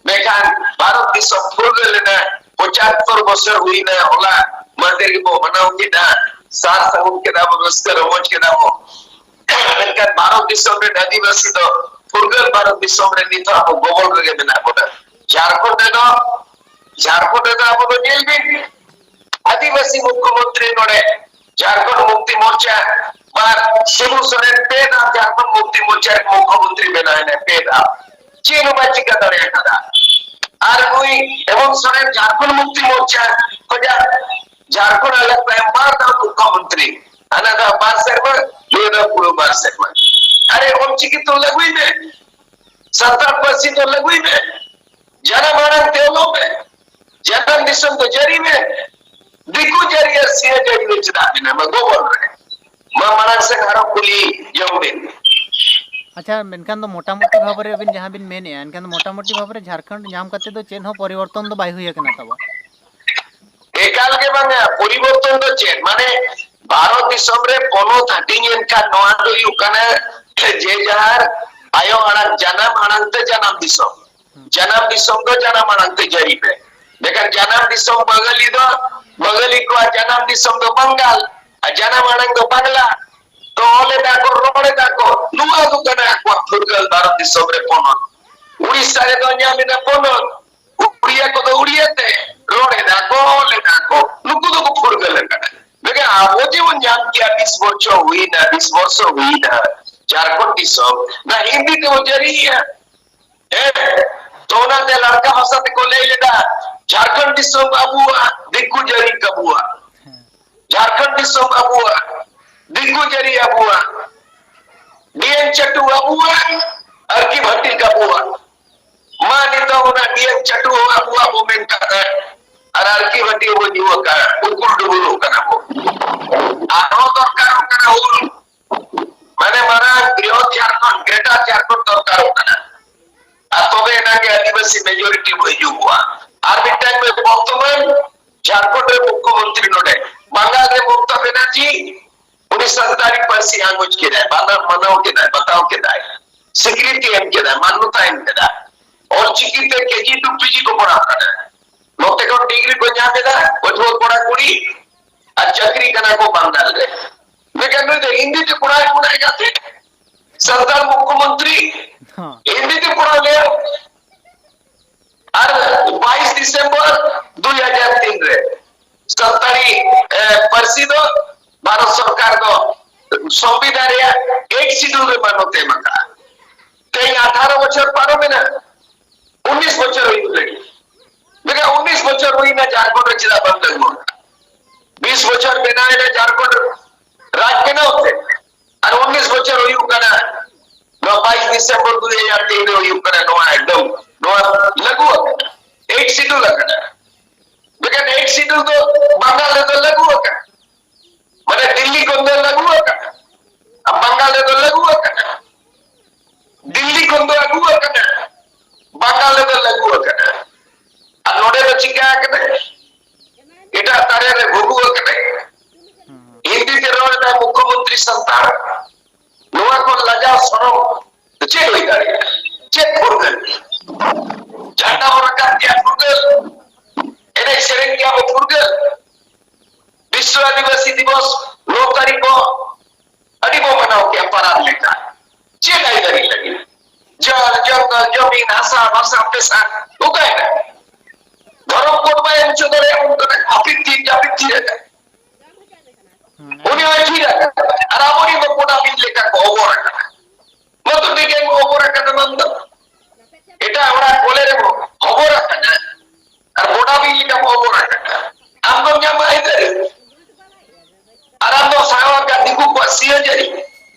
ᱢᱮᱱᱠᱷᱟᱱ ᱵᱷᱟᱨᱚᱛ ᱫᱤᱥᱚᱢ ᱯᱷᱩᱨᱜᱟᱹᱞ ᱮᱱᱟ, ᱯᱚᱸᱪᱟᱛᱛᱚᱨ ᱵᱚᱪᱷᱚᱨ ᱦᱩᱭᱱᱟ, ᱦᱚᱞᱟ ᱢᱟᱦᱫᱮᱨ ᱜᱮᱵᱚ ᱢᱟᱱᱟᱣ ᱠᱮᱫᱟ, ᱥᱟᱨ ᱥᱟᱹᱜᱩᱱ ᱠᱮᱫᱟ ᱵᱚ, ᱨᱟᱹᱥᱠᱟᱹ ᱨᱚᱢᱚᱡᱽ ᱠᱮᱫᱟ ᱵᱚ᱾ ᱢᱮᱱᱠᱷᱟᱱ ᱵᱷᱟᱨᱚᱛ ᱫᱤᱥᱚᱢ ᱨᱮᱱ ᱟᱹᱫᱤᱵᱟᱹᱥᱤ ᱫᱚ ᱯᱷᱩᱨᱜᱟᱹᱞ ᱵᱷᱟᱨᱚᱛ ᱫᱤᱥᱚᱢ ᱨᱮ ᱱᱤᱛ ᱦᱚᱸ ᱟᱵᱚ ᱜᱚᱵᱚᱞ ᱨᱮᱜᱮ ᱢᱮᱱᱟᱜ ᱵᱚᱱᱟ᱾ ᱡᱷᱟᱲᱠᱷᱚᱸᱰ ᱨᱮᱫᱚ, ᱡᱷᱟᱲᱠᱷᱚᱸᱰ ᱨᱮᱫᱚ ᱟᱵᱚ ᱫᱚ ᱧᱮᱞ ᱵᱤᱱ, ᱟᱹᱫᱤᱵᱟᱹᱥᱤ ᱢᱩᱠᱷᱭᱚᱢᱚᱱᱛᱨᱤ ᱱᱚᱰᱮ ᱡᱷᱟᱲᱠᱷᱚᱸᱰ ᱢᱩᱠᱛᱤ ᱢᱳᱨᱪᱟ ᱟᱨ ᱥᱤᱵᱩ ᱥᱚᱨᱮᱱ ᱯᱮ ᱫᱷᱟᱣ ᱡᱷᱟᱲᱠᱷᱚᱸᱰ ᱢᱩᱠᱛᱤ ᱢᱳᱨᱪᱟ ᱨᱮᱱ ᱢᱩᱠᱷᱭᱚᱢᱚᱱᱛᱨᱤ ᱵᱮᱱᱟᱣ ᱮᱱᱟᱭ ᱯᱮ ᱫᱷᱟᱣ, ᱪᱮᱫ ᱦᱚᱸ ᱵᱟᱭ ᱪᱤᱠᱟ ᱫᱟᱲᱮ ᱟᱠᱟᱫᱟ᱾ ᱟᱨ ᱱᱩᱭ ᱦᱮᱢᱚᱱᱛ ᱥᱚᱨᱮᱱ ᱡᱷᱟᱲᱠᱷᱚᱸᱰ ᱢᱩᱠᱛᱤ ᱢᱳᱨᱪᱟ ᱠᱷᱚᱱᱟᱜ ᱡᱷᱟᱲᱠᱷᱚᱸᱰ ᱟᱞᱟᱜ ᱛᱟᱭᱚᱢ ᱵᱟᱨ ᱫᱷᱟᱣ ᱢᱩᱠᱷᱭᱚᱢᱚᱱᱛᱨᱤ, ᱦᱟᱱᱟ ᱫᱷᱟᱣ ᱵᱟᱨ ᱥᱮᱨᱢᱟ, ᱱᱤᱭᱟᱹ ᱫᱷᱟᱣ ᱯᱩᱨᱟᱹ ᱵᱟᱨ ᱥᱮᱨᱢᱟ᱾ ᱟᱨᱮ ᱚᱞᱪᱤᱠᱤ ᱛᱚ ᱞᱟᱹᱜᱩᱭ ᱢᱮ, ᱥᱟᱱᱛᱟᱲ ᱯᱟᱹᱨᱥᱤ ᱛᱚ ᱞᱟᱹᱜᱩᱭ ᱢᱮ᱾ ᱡᱟᱱᱟᱢ ᱟᱲᱟᱝ ᱛᱮ ᱚᱞᱚᱜ ᱢᱮ᱾ ᱡᱟᱱᱟᱢ ᱫᱤᱥᱚᱢ ᱫᱚ ᱡᱟᱹᱨᱤ ᱢᱮ᱾ ᱫᱤᱠᱩ ᱡᱟᱹᱨᱤ ᱟᱨ ᱥᱤᱧ ᱡᱟᱹᱨᱤ ᱫᱚ ᱪᱮᱫᱟᱜ ᱢᱮᱱᱟᱢᱟ ᱜᱚᱵᱚᱞ ᱨᱮ? ᱢᱟ ᱢᱟᱲᱟᱝ ᱥᱮᱫ ᱟᱨᱚ ᱠᱩᱞᱤ ᱡᱚᱝ ᱵᱤᱱ᱾ ᱟᱪᱪᱷᱟ, ᱢᱮᱱᱠᱷᱟᱱ ᱫᱚ ᱢᱚᱴᱟᱢᱩᱴᱤ ᱵᱷᱟᱵᱽ ᱨᱮ ᱟᱹᱵᱤᱱ ᱡᱟᱦᱟᱸ ᱵᱤᱱ ᱢᱮᱱᱮᱫᱼᱟ, ᱮᱱᱠᱷᱟᱱ ᱫᱚ ᱢᱚᱴᱟᱢᱩᱴᱤ ᱵᱷᱟᱵᱽ ᱨᱮ ᱡᱷᱟᱲᱠᱷᱚᱸᱰ ᱧᱟᱢ ᱠᱟᱛᱮ ᱫᱚ ᱪᱮᱫ ᱦᱚᱸ ᱯᱚᱨᱤᱵᱚᱨᱛᱚᱱ ᱫᱚ ᱵᱟᱭ ᱦᱩᱭ ᱟᱠᱟᱱᱟ ᱛᱟᱵᱚ᱾ ᱮᱠᱟᱞ ᱜᱮ ᱵᱟᱝᱟ, ᱯᱚᱨᱤᱵᱚᱨᱛᱚᱱ ᱫᱚ ᱪᱮᱫ? ᱢᱟᱱᱮ ᱵᱷᱟᱨᱚᱛ ᱫᱤᱥᱚᱢ ᱨᱮ ᱯᱚᱱᱚᱛ ᱦᱟᱹᱴᱤᱧ ᱮᱱ ᱠᱷᱟᱱ ᱱᱚᱣᱟ ᱫᱚ ᱦᱩᱭᱩᱜ ᱠᱟᱱᱟ ᱡᱮ ᱡᱟᱦᱟᱨ ᱟᱭᱳ ᱟᱲᱟᱝ, ᱡᱟᱱᱟᱢ ᱟᱲᱟᱝ ᱛᱮ ᱡᱟᱱᱟᱢ ᱫᱤᱥᱚᱢ᱾ ᱡᱟᱱᱟᱢ ᱫᱤᱥᱚᱢ ᱫᱚ ᱡᱟᱱᱟᱢ ᱟᱲᱟᱝ ᱛᱮ ᱡᱟᱹᱨᱤ ᱢᱮ᱾ ᱢᱮᱱᱠᱷᱟᱱ ᱡᱟᱱᱟᱢ ᱫᱤᱥᱚᱢ ᱵᱟᱝᱜᱟᱞᱤ ᱫᱚ, ᱵᱟᱝᱜᱟᱞᱤ ᱠᱚᱣᱟᱜ ᱡᱟᱱᱟᱢ ᱫᱤᱥᱚᱢ ᱫᱚ ᱵᱟᱝᱜᱟᱞ, ᱟᱨ ᱡᱟᱱᱟᱢ ᱟᱲᱟᱝ ᱫᱚ ᱵᱟᱝᱞᱟ᱾ ᱛᱚ ᱚᱞ ᱮᱫᱟ ᱠᱚ, ᱨᱚᱲ ᱮᱫᱟ ᱠᱚ, ᱱᱚᱣᱟ ᱠᱚ ᱠᱟᱱᱟ ᱟᱠᱚᱣᱟᱜ ᱯᱷᱩᱨᱜᱟᱹᱞ ᱵᱷᱟᱨᱚᱛ ᱫᱤᱥᱚᱢ ᱨᱮ ᱯᱚᱱᱚᱛ᱾ ᱩᱲᱤᱥᱥᱟ ᱨᱮᱫᱚ ᱧᱟᱢ ᱮᱫᱟ ᱯᱚᱱᱚᱛ, ᱩᱲᱤᱭᱟ ᱠᱚᱫᱚ ᱩᱲᱤᱭᱟ ᱛᱮ ᱨᱚᱲ ᱮᱫᱟ ᱠᱚ, ᱚᱞ ᱮᱫᱟ ᱠᱚ, ᱱᱩᱠᱩ ᱫᱚᱠᱚ ᱯᱷᱩᱨᱜᱟᱹᱞ ᱟᱠᱟᱱᱟ᱾ ᱢᱮᱱᱠᱷᱟᱱ ᱟᱵᱚ ᱡᱮᱵᱚᱱ ᱧᱟᱢ ᱠᱮᱭᱟ, ᱵᱤᱥ ᱵᱚᱨᱥᱚ ᱦᱩᱭᱱᱟ, ᱵᱤᱥ ᱵᱚᱨᱥᱚ ᱦᱩᱭᱱᱟ, ᱡᱷᱟᱲᱠᱷᱚᱸᱰ ᱫᱤᱥᱚᱢ, ᱱᱟ ᱦᱤᱱᱫᱤ ᱛᱮᱵᱚᱱ ᱡᱟᱹᱨᱤᱭᱮᱜᱼᱟ᱾ ᱦᱮᱸ, ᱛᱚ ᱚᱱᱟᱛᱮ ᱞᱟᱲᱠᱟ ᱵᱷᱟᱥᱟ ᱛᱮᱠᱚ ᱞᱟᱹᱭ ᱞᱮᱫᱟ, ᱡᱷᱟᱲᱠᱷᱚᱸᱰ ᱫᱤᱥᱚᱢ ᱟᱵᱚᱣᱟᱜ, ᱫᱤᱠᱩ ᱡᱟᱹᱨᱤ ᱟᱵᱚᱣᱟᱜ᱾ ᱦᱮᱸ᱾ ᱡᱷᱟᱲᱠᱷᱚᱸᱰ ᱫᱤᱥᱚᱢ ᱟᱵᱚᱣᱟᱜ, ᱫᱤᱠᱩ ᱡᱟᱹᱨᱤ ᱟᱵᱚᱣᱟᱜ, ᱰᱤᱭᱮᱱ ᱪᱟᱹᱴᱩ ᱟᱵᱚᱣᱟᱜ, ᱟᱨᱠᱤ ᱵᱷᱟᱹᱴᱤᱠ ᱟᱵᱚᱣᱟᱜ᱾ ᱢᱟ ᱱᱤᱛᱚᱜ ᱚᱱᱟ ᱰᱤᱭᱮᱱ ᱪᱟᱹᱴᱩ ᱦᱚᱸ ᱟᱵᱚᱣᱟᱜ ᱵᱚ ᱢᱮᱱ ᱠᱟᱜᱼᱟ, ᱟᱨ ᱟᱨᱠᱤ ᱵᱷᱟᱹᱴᱤᱠ ᱵᱚ ᱧᱩ ᱟᱠᱟᱫᱼᱟ, ᱩᱠᱩᱞ ᱰᱩᱵᱩᱞᱚᱜ ᱠᱟᱱᱟ ᱵᱚ᱾ ᱟᱨᱦᱚᱸ ᱫᱚᱨᱠᱟᱨᱚᱜ ᱠᱟᱱᱟ ᱦᱩᱞ, ᱢᱟᱱᱮ ᱢᱟᱨᱟᱝ ᱵᱨᱤᱦᱚᱛ ᱡᱷᱟᱲᱠᱷᱚᱸᱰ, ᱜᱨᱮᱴᱟᱨ ᱡᱷᱟᱲᱠᱷᱚᱸᱰ ᱫᱚᱨᱠᱟᱨᱚᱜ ᱠᱟᱱᱟ᱾ ᱟᱨ ᱛᱚᱵᱮ ᱮᱱᱟᱝ ᱜᱮ ᱟᱹᱫᱤᱵᱟᱹᱥᱤ ᱢᱮᱡᱚᱨᱤᱴᱤ ᱵᱚ ᱦᱤᱡᱩᱜᱚᱜᱼᱟ᱾ ᱟᱨ ᱢᱤᱫᱴᱟᱝ ᱵᱮ ᱵᱚᱨᱛᱚᱢᱟᱱ ᱡᱷᱟᱲᱠᱷᱚᱸᱰ ᱨᱮ ᱢᱩᱠᱷᱭᱚᱢᱚᱱᱛᱨᱤ ᱱᱚᱰᱮ ᱵᱟᱝᱜᱟᱞ ᱨᱮ ᱢᱚᱢᱚᱛᱟ ᱵᱮᱱᱟᱨᱡᱤ, ᱩᱱᱤ ᱥᱟᱱᱛᱟᱲᱤ ᱯᱟᱹᱨᱥᱤ ᱟᱸᱜᱚᱪ ᱠᱮᱫᱟᱭ, ᱵᱟᱱᱟᱨ ᱢᱟᱱᱟᱣ ᱠᱮᱫᱟᱭ, ᱵᱟᱛᱟᱣ ᱠᱮᱫᱟᱭ, ᱥᱤᱠᱨᱤᱛᱤ ᱮᱢ ᱠᱮᱫᱟᱭ, ᱢᱟᱱᱱᱚᱛᱟ ᱮᱢ ᱠᱮᱫᱟᱭ᱾ ᱚᱞᱪᱤᱠᱤ ᱛᱮ ᱠᱮᱡᱤ ᱴᱩ ᱯᱤᱡᱤ ᱠᱚ ᱯᱟᱲᱦᱟᱜ ᱠᱟᱱᱟ᱾ ᱱᱚᱛᱮ ᱠᱷᱚᱱ ᱰᱤᱜᱽᱨᱤ ᱠᱚ ᱧᱟᱢ ᱮᱫᱟ ᱯᱟᱹᱴᱷᱩᱣᱟᱹ ᱠᱚᱲᱟ ᱠᱩᱲᱤ, ᱟᱨ ᱪᱟᱹᱠᱨᱤ ᱠᱟᱱᱟ ᱠᱚ ᱵᱟᱝᱜᱟᱞ ᱨᱮ᱾ ᱢᱮᱱᱠᱷᱟᱱ ᱱᱩᱭ ᱫᱚ ᱦᱤᱱᱫᱤ ᱛᱮ ᱯᱟᱲᱦᱟᱣ ᱠᱟᱱᱟᱭ ᱜᱟᱛᱮ, ᱥᱟᱱᱛᱟᱲ ᱢᱩᱠᱷᱭᱚᱢᱚᱱᱛᱨᱤ ᱦᱚᱸ᱾ ᱦᱤᱱᱫᱤ ᱛᱮ ᱯᱟᱲᱦᱟᱣ ᱞᱮᱭᱟ᱾ ᱟᱨ ᱵᱟᱭᱤᱥ ᱰᱤᱥᱮᱢᱵᱚᱨ ᱫᱩᱭ ᱦᱟᱡᱟᱨ ᱛᱤᱱ ᱨᱮ ᱥᱟᱱᱛᱟᱲᱤ, ᱮ, ᱯᱟᱹᱨᱥᱤ ᱫᱚ ᱵᱷᱟᱨᱚᱛ ᱥᱚᱨᱠᱟᱨ ᱫᱚ ᱥᱚᱝᱵᱤᱫᱷᱟᱱ ᱨᱮᱭᱟᱜ ᱮᱭᱤᱴ ᱥᱤᱰᱩᱞ ᱨᱮ ᱢᱟᱱᱚᱛ ᱮ ᱮᱢ ᱟᱠᱟᱫᱼᱟ᱾ ᱛᱮᱦᱮᱧ ᱟᱴᱷᱟᱨᱚ ᱵᱚᱪᱷᱚᱨ ᱯᱟᱨᱚᱢᱮᱱᱟ, ᱩᱱᱤᱥ ᱵᱚᱪᱷᱚᱨ ᱦᱩᱭᱩᱜ ᱞᱟᱹᱜᱤᱫ᱾ ᱢᱮᱱᱠᱷᱟᱱ ᱩᱱᱤᱥ ᱵᱚᱪᱷᱚᱨ ᱦᱩᱭᱱᱟ, ᱡᱷᱟᱲᱠᱷᱚᱸᱰ ᱨᱮ ᱪᱮᱫᱟᱜ ᱵᱟᱝ ᱞᱟᱹᱜᱩ ᱟᱠᱟᱱᱟ? ᱵᱤᱥ ᱵᱚᱪᱷᱚᱨ ᱵᱮᱱᱟᱣ ᱮᱱᱟ ᱡᱷᱟᱲᱠᱷᱚᱸᱰ ᱨᱟᱡᱽ ᱵᱮᱱᱟᱣ ᱛᱮ, ᱟᱨ ᱩᱱᱤᱥ ᱵᱚᱪᱷᱚᱨ ᱦᱩᱭᱩᱜ ᱠᱟᱱᱟ, ᱱᱚᱣᱟ ᱵᱟᱭᱤᱥ ᱰᱤᱥᱮᱢᱵᱚᱨ ᱫᱩ ᱦᱟᱡᱟᱨ ᱛᱮᱭᱤᱥ ᱨᱮ ᱦᱩᱭᱩᱜ ᱠᱟᱱᱟ, ᱱᱚᱣᱟ ᱮᱠᱫᱚᱢ ᱱᱚᱣᱟ ᱞᱟᱹᱜᱩ ᱟᱠᱟᱱᱟ᱾ ᱢᱮᱱᱟᱭ ᱢᱩᱠᱷᱭᱚᱢᱚᱱᱛᱨᱤ ᱥᱟᱱᱛᱟᱲ, ᱱᱚᱣᱟ ᱠᱷᱚᱱ ᱞᱟᱡᱟᱣ ᱥᱚᱨᱚᱢ ᱫᱚ ᱪᱮᱫ ᱦᱩᱭ ᱫᱟᱲᱮᱭᱟᱜᱼᱟ? ᱪᱮᱫ ᱯᱷᱩᱨᱜᱟᱹᱞ? ᱡᱷᱟᱱᱰᱟ ᱵᱚᱱ ᱨᱟᱠᱟᱵ ᱠᱮᱜᱼᱟ, ᱯᱷᱩᱨᱜᱟᱹᱞ᱾ ᱮᱱᱮᱡ ᱥᱮᱨᱮᱧ ᱠᱮᱜᱼᱟ ᱵᱚ, ᱯᱷᱩᱨᱜᱟᱹᱞ᱾ ᱵᱤᱥᱣ ᱟᱹᱫᱤᱵᱟᱹᱥᱤ ᱫᱤᱵᱚᱥ ᱱᱚ ᱛᱟᱹᱨᱤᱠᱷ ᱵᱚ ᱟᱹᱰᱤ ᱵᱚ ᱢᱟᱱᱟᱣ ᱠᱮᱜᱼᱟ ᱯᱟᱨᱟᱵᱽ ᱞᱮᱠᱟ᱾ ᱪᱮᱫ ᱟᱹᱭᱫᱟᱹᱨᱤ ᱞᱟᱹᱜᱤᱫ? ᱡᱚᱞ, ᱡᱚᱝᱜᱚᱞ, ᱡᱚᱢᱤᱱ, ᱦᱟᱥᱟ, ᱵᱷᱟᱥᱟ, ᱯᱮᱥᱟ ᱚᱠᱟᱭᱮᱱᱟ? ᱫᱷᱚᱨᱚᱢ ᱠᱳᱰ ᱵᱟᱭ ᱮᱢ ᱦᱚᱪᱚ ᱫᱟᱲᱮᱭᱟᱜ ᱵᱚᱱ ᱠᱟᱱᱟ, ᱦᱟᱹᱯᱤᱫ ᱛᱷᱤᱨ, ᱡᱟᱹᱯᱤᱫ ᱛᱷᱤᱨ ᱟᱠᱟᱱᱟ᱾ ᱦᱩᱸ᱾ ᱩᱱᱤ ᱦᱚᱸᱭ ᱛᱷᱤᱨ ᱟᱠᱟᱱᱟ᱾ ᱟᱨ ᱟᱵᱚᱨᱮᱱ ᱫᱚ ᱠᱚᱰᱟ ᱵᱤᱧ ᱞᱮᱠᱟ ᱠᱚ ᱚᱵᱚᱨ ᱟᱠᱟᱱᱟ᱾ ᱢᱟᱛᱚ ᱴᱷᱤᱠ ᱜᱮ ᱚᱵᱚᱨ ᱟᱠᱟᱱᱟ ᱵᱟᱝ ᱫᱚ᱾ ᱮᱴᱟᱜ ᱦᱚᱲᱟᱜ ᱠᱚᱞᱮ ᱨᱮᱵᱚ ᱚᱵᱚᱨ ᱟᱠᱟᱱᱟ᱾ ᱟᱨ ᱠᱚᱰᱟ ᱵᱤᱧ ᱞᱮᱠᱟ ᱵᱚ ᱚᱵᱚᱨ ᱟᱠᱟᱱᱟ᱾ ᱟᱢ ᱫᱚᱢ ᱧᱟᱢᱟ ᱟᱹᱭᱫᱟᱹᱨᱤ᱾ ᱟᱨ ᱟᱢ ᱫᱚᱢ ᱥᱟᱦᱟᱣᱟ ᱫᱤᱠᱩ ᱠᱚᱣᱟᱜ ᱥᱤᱭᱟᱹ ᱡᱟᱹᱨᱤ᱾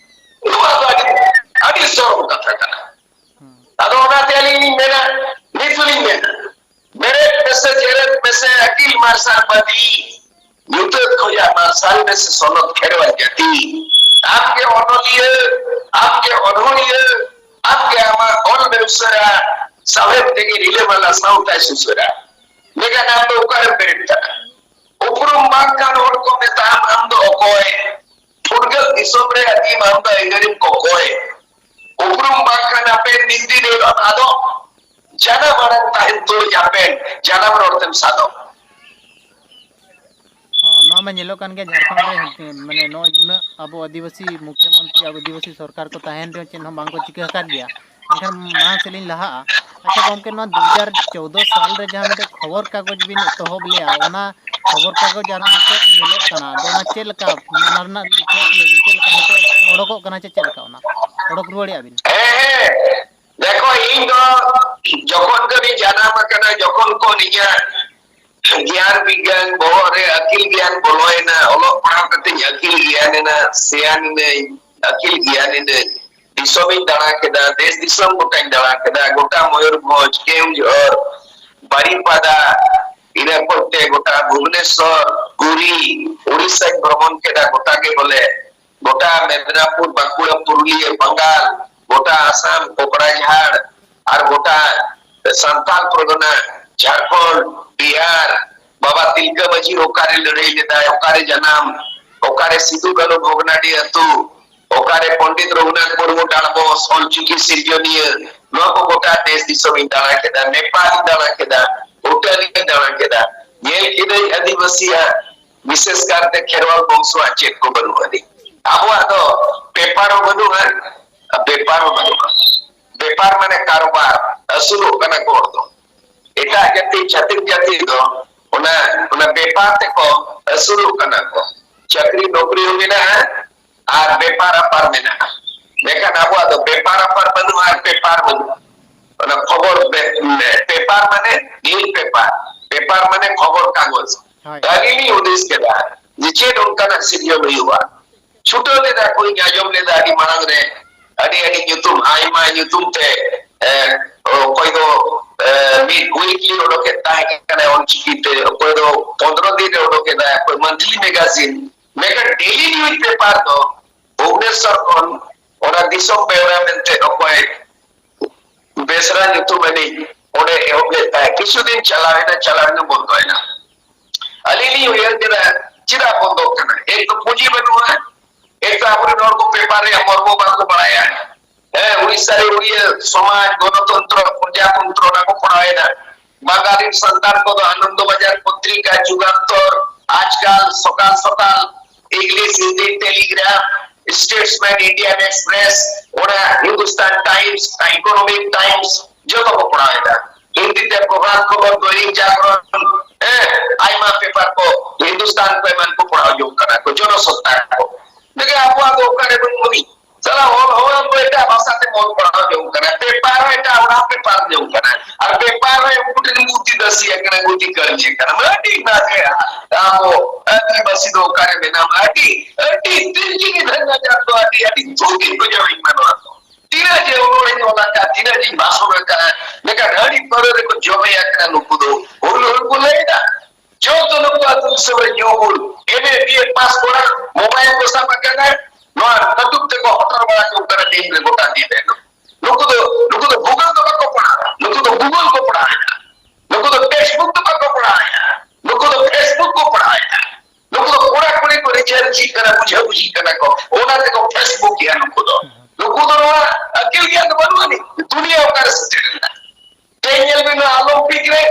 ᱱᱚᱣᱟ ᱫᱚ ᱟᱹᱰᱤ, ᱟᱹᱰᱤ ᱥᱚᱨᱚᱢ ᱠᱟᱛᱷᱟ ᱠᱟᱱᱟ᱾ ᱦᱩᱸ᱾ ᱟᱫᱚ ᱚᱱᱟᱛᱮ ᱟᱹᱞᱤᱧ ᱞᱤᱧ ᱢᱮᱱᱟ, ᱱᱤᱛ ᱦᱚᱸᱞᱤᱧ ᱢᱮᱱᱟ, ᱵᱮᱨᱮᱫ ᱢᱮᱥᱮ, ᱡᱮᱨᱮᱫ ᱢᱮᱥᱮ, ᱟᱹᱠᱤᱞ ᱢᱟᱨᱥᱟᱞ ᱵᱟᱹᱛᱤ, ᱧᱩᱛᱟᱹᱛ ᱠᱷᱚᱱᱟᱜ ᱢᱟᱨᱥᱟᱞ ᱢᱮᱥᱮ, ᱥᱚᱱᱚᱛ ᱠᱷᱮᱨᱣᱟᱞ ᱡᱟᱹᱛᱤ᱾ ᱟᱢᱜᱮ ᱚᱱᱚᱞᱤᱭᱟᱹ, ᱟᱢᱜᱮ ᱚᱱᱚᱬᱦᱤᱭᱟᱹ, ᱟᱢᱜᱮ ᱟᱢᱟᱜ ᱚᱞ ᱢᱮ ᱩᱥᱟᱹᱨᱟ, ᱥᱟᱶᱦᱮᱫ ᱛᱮᱜᱮ ᱨᱤᱞᱟᱹᱢᱟᱞᱟ ᱥᱟᱶᱛᱟᱭ ᱥᱩᱥᱟᱹᱨᱟ᱾ ᱢᱮᱱᱠᱷᱟᱱ ᱟᱢ ᱫᱚ ᱚᱠᱟᱨᱮᱢ ᱵᱮᱨᱮᱫ ᱠᱟᱱᱟ? ᱩᱯᱨᱩᱢ ᱵᱟᱝ ᱠᱷᱟᱱ ᱦᱚᱲ ᱠᱚ ᱢᱮᱛᱟᱢ, ᱟᱢ ᱫᱚ ᱚᱠᱚᱭ? ᱯᱷᱩᱨᱜᱟᱹᱞ ᱫᱤᱥᱚᱢ ᱨᱮ ᱟᱹᱫᱤᱢ ᱟᱢ ᱫᱚ ᱟᱹᱭᱫᱟᱹᱨᱤᱢ ᱠᱚᱠᱚᱭ᱾ ᱩᱯᱨᱩᱢ ᱵᱟᱝ ᱠᱷᱟᱱ ᱦᱟᱯᱮᱱ ᱢᱤᱫ ᱫᱤᱱ ᱦᱤᱞᱳᱜ ᱟᱫᱚᱜ᱾ ᱡᱟᱱᱟᱢ ᱟᱲᱟᱝ ᱛᱟᱦᱮᱱ ᱛᱩᱞᱩᱡ ᱦᱟᱯᱮᱱ ᱡᱟᱱᱟᱢ ᱨᱚᱲ ᱛᱮᱢ ᱥᱟᱫᱚᱜ᱾ ᱦᱚᱸ, ᱱᱚᱣᱟ ᱢᱟ ᱧᱮᱞᱚᱜ ᱠᱟᱱ ᱜᱮᱭᱟ, ᱡᱷᱟᱲᱠᱷᱚᱸᱰ ᱨᱮ, ᱢᱟᱱᱮ, ᱱᱚᱜᱼᱚᱭ ᱱᱩᱱᱟᱹᱜ ᱟᱵᱚ ᱟᱹᱫᱤᱵᱟᱹᱥᱤ ᱢᱩᱠᱷᱭᱚᱢᱚᱱᱛᱨᱤ, ᱟᱹᱫᱤᱵᱟᱹᱥᱤ ᱥᱚᱨᱠᱟᱨ ᱠᱚ ᱛᱟᱦᱮᱱ ᱨᱮᱦᱚᱸ ᱪᱮᱫ ᱦᱚᱸ ᱵᱟᱝ ᱠᱚ ᱪᱤᱠᱟᱹ ᱟᱠᱟᱫ ᱜᱮᱭᱟ᱾ ᱮᱱᱠᱷᱟᱱ ᱢᱟᱲᱟᱝ ᱥᱮᱫ ᱞᱤᱧ ᱞᱟᱦᱟᱜᱼᱟ᱾ ᱟᱪᱪᱷᱟ ᱜᱚᱢᱠᱮ, ᱱᱚᱣᱟ ᱫᱩ ᱦᱟᱡᱟᱨ ᱪᱳᱫᱽᱫᱳ ᱥᱟᱞ ᱨᱮ ᱡᱟᱦᱟᱸ ᱢᱤᱫᱴᱮᱱ ᱠᱷᱚᱵᱚᱨ ᱠᱟᱜᱚᱡᱽ ᱵᱤᱱ ᱮᱛᱚᱦᱚᱵ ᱞᱮᱜᱼᱟ, ᱚᱱᱟ ᱠᱷᱚᱵᱚᱨ ᱠᱟᱜᱚᱡᱽ ᱟᱨ ᱱᱤᱛᱚᱜ ᱧᱮᱞᱚᱜ ᱠᱟᱱᱟ, ᱟᱫᱚ ᱚᱱᱟ ᱪᱮᱫ ᱞᱮᱠᱟ, ᱚᱱᱟ ᱨᱮᱱᱟᱜ ᱤᱛᱤᱦᱟᱥ ᱞᱟᱹᱭ ᱵᱤᱱ, ᱪᱮᱫ ᱞᱮᱠᱟ ᱱᱤᱛᱚᱜ ᱚᱰᱚᱠᱚᱜ ᱠᱟᱱᱟ, ᱪᱮ ᱪᱮᱫ ᱞᱮᱠᱟ ᱚᱱᱟ ᱚᱰᱚᱠ ᱨᱩᱣᱟᱹᱲᱮᱜᱼᱟ ᱵᱤᱱ? ᱦᱮᱸ, ᱦᱮᱸ᱾ ᱫᱮᱠᱷᱚ, ᱤᱧ ᱫᱚ ᱡᱚᱠᱷᱚᱱ ᱠᱷᱚᱱᱤᱧ ᱡᱟᱱᱟᱢ ᱟᱠᱟᱱᱟ, ᱡᱚᱠᱷᱚᱱ ᱠᱷᱚᱱ ᱤᱧᱟᱹᱜ ᱜᱮᱭᱟᱱ ᱵᱤᱜᱽᱜᱟᱱ ᱵᱚᱦᱚᱜ ᱨᱮ ᱟᱹᱠᱤᱞ ᱜᱮᱭᱟᱱ ᱵᱚᱞᱚᱭᱮᱱᱟ, ᱚᱞᱚᱜ ᱯᱟᱲᱦᱟᱣ ᱠᱟᱛᱮᱧ ᱟᱹᱠᱤᱞ ᱜᱮᱭᱟᱱ ᱮᱱᱟ, ᱥᱮᱭᱟᱱ ᱮᱱᱟᱹᱧ, ᱟᱹᱠᱤᱞ ᱜᱮᱭᱟᱱ ᱮᱱᱟᱹᱧ, ᱫᱤᱥᱚᱢᱤᱧ ᱫᱟᱬᱟ ᱠᱮᱫᱟ, ᱫᱮᱥ ᱫᱤᱥᱚᱢ ᱜᱚᱴᱟᱧ ᱫᱟᱬᱟ ᱠᱮᱫᱟ, ᱜᱚᱴᱟ ᱢᱚᱭᱩᱨᱵᱷᱚᱸᱡᱽ, ᱠᱮᱣᱚᱱᱡᱷᱚᱨ, ᱵᱟᱨᱤᱯᱟᱫᱟ, ᱤᱱᱟᱹ ᱯᱚᱨᱛᱮ ᱜᱚᱴᱟ ᱵᱷᱩᱵᱽᱱᱮᱥᱚᱨ, ᱯᱩᱨᱤ, ᱩᱲᱤᱥᱥᱟᱧ ᱵᱷᱨᱚᱢᱚᱱ ᱠᱮᱫᱟ, ᱜᱚᱴᱟ ᱜᱮ ᱵᱚᱞᱮ, ᱜᱚᱴᱟ ᱢᱮᱫᱽᱱᱟᱯᱩᱨ, ᱵᱟᱸᱠᱩᱲᱟ, ᱯᱩᱨᱩᱞᱤᱭᱟᱹ, ᱵᱟᱝᱜᱟᱞ, ᱜᱚᱴᱟ ᱟᱥᱟᱢ, ᱠᱚᱠᱲᱟᱡᱷᱟᱲ, ᱟᱨ ᱜᱚᱴᱟ ᱥᱟᱱᱛᱟᱞ ᱯᱚᱨᱜᱚᱱᱟ, ᱡᱷᱟᱲᱠᱷᱚᱸᱰ, ᱵᱤᱦᱟᱨ, ᱵᱟᱵᱟ ᱛᱤᱞᱠᱟᱹ ᱢᱟᱹᱡᱷᱤ ᱚᱠᱟᱨᱮ ᱞᱟᱹᱲᱦᱟᱹᱭ ᱞᱮᱫᱟᱭ, ᱚᱠᱟᱨᱮ ᱡᱟᱱᱟᱢ, ᱚᱠᱟᱨᱮ ᱥᱤᱫᱩ ᱠᱟᱹᱱᱦᱩ ᱵᱷᱚᱜᱽᱱᱟᱰᱤ ᱟᱹᱛᱩ, ᱚᱠᱟᱨᱮ ᱯᱚᱱᱰᱤᱛ ᱨᱚᱜᱷᱩᱱᱟᱛᱷ ᱢᱩᱨᱢᱩ ᱰᱟᱸᱰᱵᱚᱥ, ᱚᱞᱪᱤᱠᱤ ᱥᱤᱨᱡᱚᱱᱤᱭᱟᱹ, ᱱᱚᱣᱟ ᱠᱚ ᱜᱚᱴᱟ ᱫᱮᱥ ᱫᱤᱥᱚᱢ ᱤᱧ ᱫᱟᱬᱟ ᱠᱮᱫᱟ, ᱱᱮᱯᱟᱞ ᱤᱧ ᱫᱟᱬᱟ ᱠᱮᱫᱟ, ᱵᱷᱩᱴᱟᱱ ᱤᱧ ᱫᱟᱬᱟ ᱠᱮᱫᱟ᱾ ᱧᱮᱞ ᱠᱮᱫᱟᱹᱧ ᱟᱹᱫᱤᱵᱟᱹᱥᱤᱭᱟᱜ, ᱵᱤᱥᱮᱥ ᱠᱟᱨᱛᱮ ᱠᱷᱮᱨᱣᱟᱞ ᱵᱚᱝᱥᱚᱣᱟᱜ ᱪᱮᱫ ᱠᱚ ᱵᱟᱹᱱᱩᱜ ᱟᱹᱱᱤᱡ᱾ ᱟᱵᱚᱣᱟᱜ ᱫᱚ ᱯᱮᱯᱟᱨ ᱦᱚᱸ ᱵᱟᱹᱱᱩᱜᱼᱟ, ᱵᱮᱯᱟᱨ ᱦᱚᱸ ᱵᱟᱹᱱᱩᱜᱼᱟ᱾ ᱵᱮᱯᱟᱨ ᱢᱟᱱᱮ ᱠᱟᱨᱵᱟᱨ, ᱟᱹᱥᱩᱞᱚᱜ ᱠᱟᱱᱟ ᱠᱚ ᱦᱚᱲ ᱫᱚ᱾ ᱮᱴᱟᱜ ᱡᱟᱹᱛᱤ, ᱪᱷᱟᱹᱛᱤᱠ ᱡᱟᱹᱛᱤ ᱫᱚ ᱚᱱᱟ, ᱚᱱᱟ ᱵᱮᱯᱟᱨ ᱛᱮᱠᱚ ᱟᱹᱥᱩᱞᱚᱜ ᱠᱟᱱᱟ ᱠᱚ᱾ ᱪᱟᱹᱠᱨᱤ ᱱᱚᱠᱨᱤ ᱦᱚᱸ ᱢᱮᱱᱟᱜᱼᱟ ᱟᱨ ᱵᱮᱯᱟᱨ ᱟᱯᱟᱨ ᱢᱮᱱᱟᱜᱼᱟ᱾ ᱢᱮᱱᱠᱷᱟᱱ ᱟᱵᱚᱣᱟᱜ ᱫᱚ ᱵᱮᱯᱟᱨ ᱟᱯᱟᱨ ᱵᱟᱹᱱᱩᱜᱼᱟ ᱟᱨ ᱯᱮᱯᱟᱨ ᱵᱟᱹᱱᱩᱜᱼᱟ᱾ ᱚᱱᱟ ᱠᱷᱚᱵᱚᱨ ᱵᱮ-, ᱯᱮᱯᱟᱨ ᱢᱟᱱᱮ ᱱᱤᱭᱩᱡᱽ ᱯᱮᱯᱟᱨ, ᱯᱮᱯᱟᱨ ᱢᱟᱱᱮ ᱠᱷᱚᱵᱚᱨ ᱠᱟᱜᱚᱡᱽ᱾ ᱦᱳᱭ᱾ ᱟᱹᱞᱤᱧ ᱞᱤᱧ ᱦᱩᱫᱤᱥ ᱠᱮᱫᱟ ᱡᱮ ᱪᱮᱫ ᱚᱱᱠᱟᱱᱟᱜ ᱥᱤᱨᱡᱚᱱ ᱦᱩᱭᱩᱜᱼᱟ᱾ ᱪᱷᱩᱴᱟᱹᱣ ᱞᱮᱫᱟ ᱠᱚ, ᱤᱧ ᱟᱸᱡᱚᱢ ᱞᱮᱫᱟ ᱟᱹᱰᱤ ᱢᱟᱲᱟᱝ ᱨᱮ, ᱟᱹᱰᱤ ᱟᱹᱰᱤ ᱧᱩᱛᱩᱢ, ᱟᱭᱢᱟ ᱧᱩᱛᱩᱢ ᱛᱮ, ᱮ, ᱚᱠᱚᱭ ᱫᱚ, ᱮ, ᱢᱤᱫ ᱩᱭᱤᱠᱞᱤ ᱚᱰᱚᱠᱮᱫ ᱛᱟᱦᱮᱸ ᱠᱟᱱᱟ ᱚᱞᱪᱤᱠᱤ ᱛᱮ, ᱚᱠᱚᱭ ᱫᱚ ᱯᱚᱱᱫᱽᱨᱚ ᱫᱤᱱ ᱨᱮ ᱚᱰᱚᱠᱮᱫᱟ, ᱚᱠᱚᱭ ᱢᱟᱱᱛᱷᱞᱤ ᱢᱮᱜᱟᱡᱤᱱ, ᱢᱮᱱᱠᱷᱟᱱ ᱰᱮᱞᱤ ᱱᱤᱭᱩᱡᱽ ᱯᱮᱯᱟᱨ ᱫᱚ ᱵᱷᱩᱵᱽᱱᱮᱥᱚᱨ ᱠᱷᱚᱱ ᱚᱱᱟ ᱫᱤᱥᱚᱢ ᱵᱮᱣᱨᱟ ᱢᱮᱱᱛᱮ ᱚᱠᱚᱭ ᱵᱮᱥᱨᱟ ᱧᱩᱛᱩᱢ ᱟᱹᱱᱤᱡ ᱚᱸᱰᱮ ᱮᱦᱚᱵ ᱞᱮᱫ ᱛᱟᱦᱮᱸᱫ᱾ ᱠᱤᱪᱷᱩ ᱫᱤᱱ ᱪᱟᱞᱟᱣᱮᱱᱟ, ᱪᱟᱞᱟᱣᱮᱱᱟ, ᱵᱚᱱᱫᱚᱭᱮᱱᱟ᱾ ᱟᱹᱞᱤᱧ ᱞᱤᱧ ᱩᱭᱦᱟᱹᱨ ᱠᱮᱫᱟ, ᱪᱮᱫᱟᱜ ᱵᱚᱱᱫᱚᱜ ᱠᱟᱱᱟ? ᱮᱠ ᱛᱚ ᱯᱩᱸᱡᱤ ᱵᱟᱹᱱᱩᱜᱼᱟ, ᱮᱠ ᱛᱚ ᱟᱵᱚᱨᱮᱱ ᱦᱚᱲ ᱠᱚ ᱯᱮᱯᱟᱨ ᱨᱮᱭᱟᱜ ᱢᱚᱨᱢᱚ ᱵᱟᱝᱠᱚ ᱵᱟᱲᱟᱭᱟ᱾ ᱦᱮᱸ, ᱩᱲᱤᱥᱥᱟ ᱨᱮ ᱩᱲᱤᱭᱟ ᱥᱚᱢᱟᱡᱽ, ᱜᱚᱱᱚᱛᱚᱱᱛᱨᱚ, ᱯᱨᱚᱡᱟᱛᱚᱱᱛᱨᱚ, ᱚᱱᱟ ᱠᱚ ᱯᱟᱲᱦᱟᱣᱮᱫᱟ᱾ ᱵᱟᱝᱜᱟᱞᱤ ᱥᱟᱱᱛᱟᱲ ᱠᱚᱫᱚ ᱟᱱᱚᱱᱫᱚ ᱵᱟᱡᱟᱨ ᱯᱚᱛᱨᱤᱠᱟ, ᱡᱩᱜᱟᱱᱛᱚᱨ, ᱟᱡᱠᱟᱞ, ᱥᱚᱠᱟᱞ ᱥᱚᱠᱟᱞ, ᱤᱝᱞᱤᱥ, ᱦᱤᱱᱫᱤ, ᱴᱮᱞᱤᱜᱨᱟᱯ, ᱥᱴᱮᱴᱥᱢᱮᱱ, ᱤᱱᱰᱤᱭᱟᱱ ᱮᱠᱥᱯᱨᱮᱥ, ᱚᱱᱟ ᱦᱤᱱᱫᱩᱥᱛᱟᱱ ᱴᱟᱭᱤᱢᱥ, ᱤᱠᱳᱱᱚᱢᱤᱠ ᱴᱟᱭᱤᱢᱥ, ᱡᱚᱛᱚ ᱠᱚ ᱯᱟᱲᱦᱟᱣᱮᱫᱟ᱾ ᱦᱤᱱᱫᱤ ᱛᱮ ᱯᱨᱚᱵᱷᱟᱛ ᱠᱷᱚᱵᱚᱨ, ᱫᱚᱭᱱᱤᱠ ᱡᱟᱜᱨᱚᱱ, ᱦᱮᱸ, ᱟᱭᱢᱟ ᱯᱮᱯᱟᱨ ᱠᱚ ᱦᱤᱱᱫᱩᱥᱛᱟᱱ ᱠᱚ ᱮᱢᱟᱱ ᱠᱚ ᱯᱟᱲᱦᱟᱣ ᱡᱚᱝ ᱠᱟᱱᱟ ᱠᱚ, ᱡᱚᱱᱚᱥᱚᱛᱛᱟ ᱠᱚ᱾ ᱞᱮᱠᱤᱱ ᱟᱵᱚᱣᱟᱜ ᱫᱚ ᱚᱠᱟᱨᱮ ᱵᱚᱱ ᱵᱚᱱᱤ? ᱥᱟᱞᱟ ᱚᱞ ᱦᱚᱸ ᱟᱵᱚ ᱮᱴᱟᱜ ᱵᱷᱟᱥᱟ ᱛᱮ ᱚᱞ ᱯᱟᱲᱦᱟᱣ ᱡᱚᱝ ᱠᱟᱱᱟ, ᱯᱮᱯᱟᱨ ᱦᱚᱸ ᱮᱴᱟᱜ ᱦᱚᱲᱟᱜ ᱯᱮᱯᱟᱨ ᱡᱚᱝ ᱠᱟᱱᱟ, ᱟᱨ ᱯᱮᱯᱟᱨ ᱨᱮ ᱩᱱᱠᱩ ᱴᱷᱮᱱ ᱜᱩᱛᱤ ᱫᱟᱹᱥᱤ ᱟᱠᱟᱱᱟ, ᱜᱩᱛᱤ ᱠᱟᱹᱲᱢᱤ ᱟᱠᱟᱱᱟ᱾ ᱟᱹᱰᱤ ᱱᱟᱥᱮ ᱟᱵᱚ ᱟᱹᱫᱤᱵᱟᱹᱥᱤ ᱫᱚ ᱚᱠᱟᱨᱮ ᱢᱮᱱᱟᱢᱟ? ᱟᱹᱰᱤ, ᱟᱹᱰᱤ ᱛᱤᱨᱡᱤ ᱱᱤᱫᱷᱟᱹᱱ ᱟᱡᱟᱨ ᱫᱚ ᱟᱹᱰᱤ, ᱟᱹᱰᱤ ᱫᱩᱠ ᱤᱧ ᱵᱩᱡᱷᱟᱹᱣ ᱤᱧ ᱢᱟ ᱱᱚᱣᱟ ᱫᱚ᱾ ᱛᱤᱱᱟᱹᱜ ᱡᱮ ᱚᱱᱚᱬᱦᱮᱧ ᱚᱞ ᱟᱠᱟᱫ, ᱛᱤᱱᱟᱹᱜ ᱡᱮᱧ ᱵᱷᱟᱥᱚᱱ ᱟᱠᱟᱫ, ᱢᱮᱱᱠᱷᱟᱱ ᱦᱟᱺᱰᱤ ᱯᱟᱹᱣᱨᱟᱹ ᱨᱮᱠᱚ ᱡᱚᱵᱮ ᱟᱠᱟᱱᱟ ᱱᱩᱠᱩ ᱫᱚ᱾ ᱦᱩᱞ ᱦᱩᱞ ᱠᱚ ᱞᱟᱹᱭ ᱮᱫᱟ᱾ ᱡᱚᱛᱚ ᱱᱩᱠᱩ ᱟᱹᱛᱩ ᱫᱤᱥᱚᱢ ᱨᱮ ᱧᱩ ᱵᱩᱞ, ᱮᱢ ᱮ ᱵᱤ ᱮ ᱯᱟᱥ ᱠᱚᱲᱟ, ᱢᱳᱵᱟᱭᱤᱞ ᱠᱚ ᱥᱟᱵ ᱟᱠᱟᱫᱟ, ᱱᱚᱣᱟ ᱠᱟᱹᱴᱩᱵ ᱛᱮᱠᱚ ᱦᱚᱴᱚᱨ ᱵᱟᱲᱟ ᱡᱚᱝ ᱠᱟᱱᱟ ᱫᱤᱱ ᱨᱮ ᱜᱚᱴᱟ ᱫᱤᱱ ᱨᱮ᱾ ᱱᱩᱠᱩ ᱫᱚ, ᱱᱩᱠᱩ ᱫᱚ Google ᱫᱚ ᱵᱟᱠᱚ ᱯᱟᱲᱦᱟᱣᱟ, ᱱᱩᱠᱩ ᱫᱚ Google ᱠᱚ ᱯᱟᱲᱦᱟᱣᱮᱫᱟ, ᱱᱩᱠᱩ ᱫᱚ textbook ᱫᱚ ᱵᱟᱠᱚ ᱯᱟᱲᱦᱟᱣᱮᱫᱟ, ᱱᱩᱠᱩ ᱫᱚ Facebook ᱠᱚ ᱯᱟᱲᱦᱟᱣᱮᱫᱟ, ᱱᱩᱠᱩ ᱫᱚ ᱠᱚᱲᱟ ᱠᱩᱲᱤ ᱠᱚ ᱨᱤᱪᱟᱨᱪ ᱵᱩᱡᱷᱤ ᱠᱟᱱᱟ ᱠᱚ, ᱚᱱᱟ ᱛᱮᱠᱚ Facebook ᱮᱜᱼᱟ ᱱᱩᱠᱩ ᱫᱚ᱾ ᱱᱩᱠᱩ ᱫᱚ ᱱᱚᱣᱟ ᱟᱹᱠᱤᱞ ᱜᱮᱭᱟᱱ ᱫᱚ ᱵᱟᱹᱱᱩᱜ ᱟᱹᱱᱤᱡ᱾ ᱫᱩᱱᱤᱭᱟᱹ ᱚᱠᱟᱨᱮ ᱥᱮᱴᱮᱨ ᱮᱱᱟ? ᱛᱮᱦᱮᱧ ᱧᱮᱞ ᱵᱤᱱ, ᱱᱚᱣᱟ ᱚᱞᱤᱢᱯᱤᱠ ᱨᱮ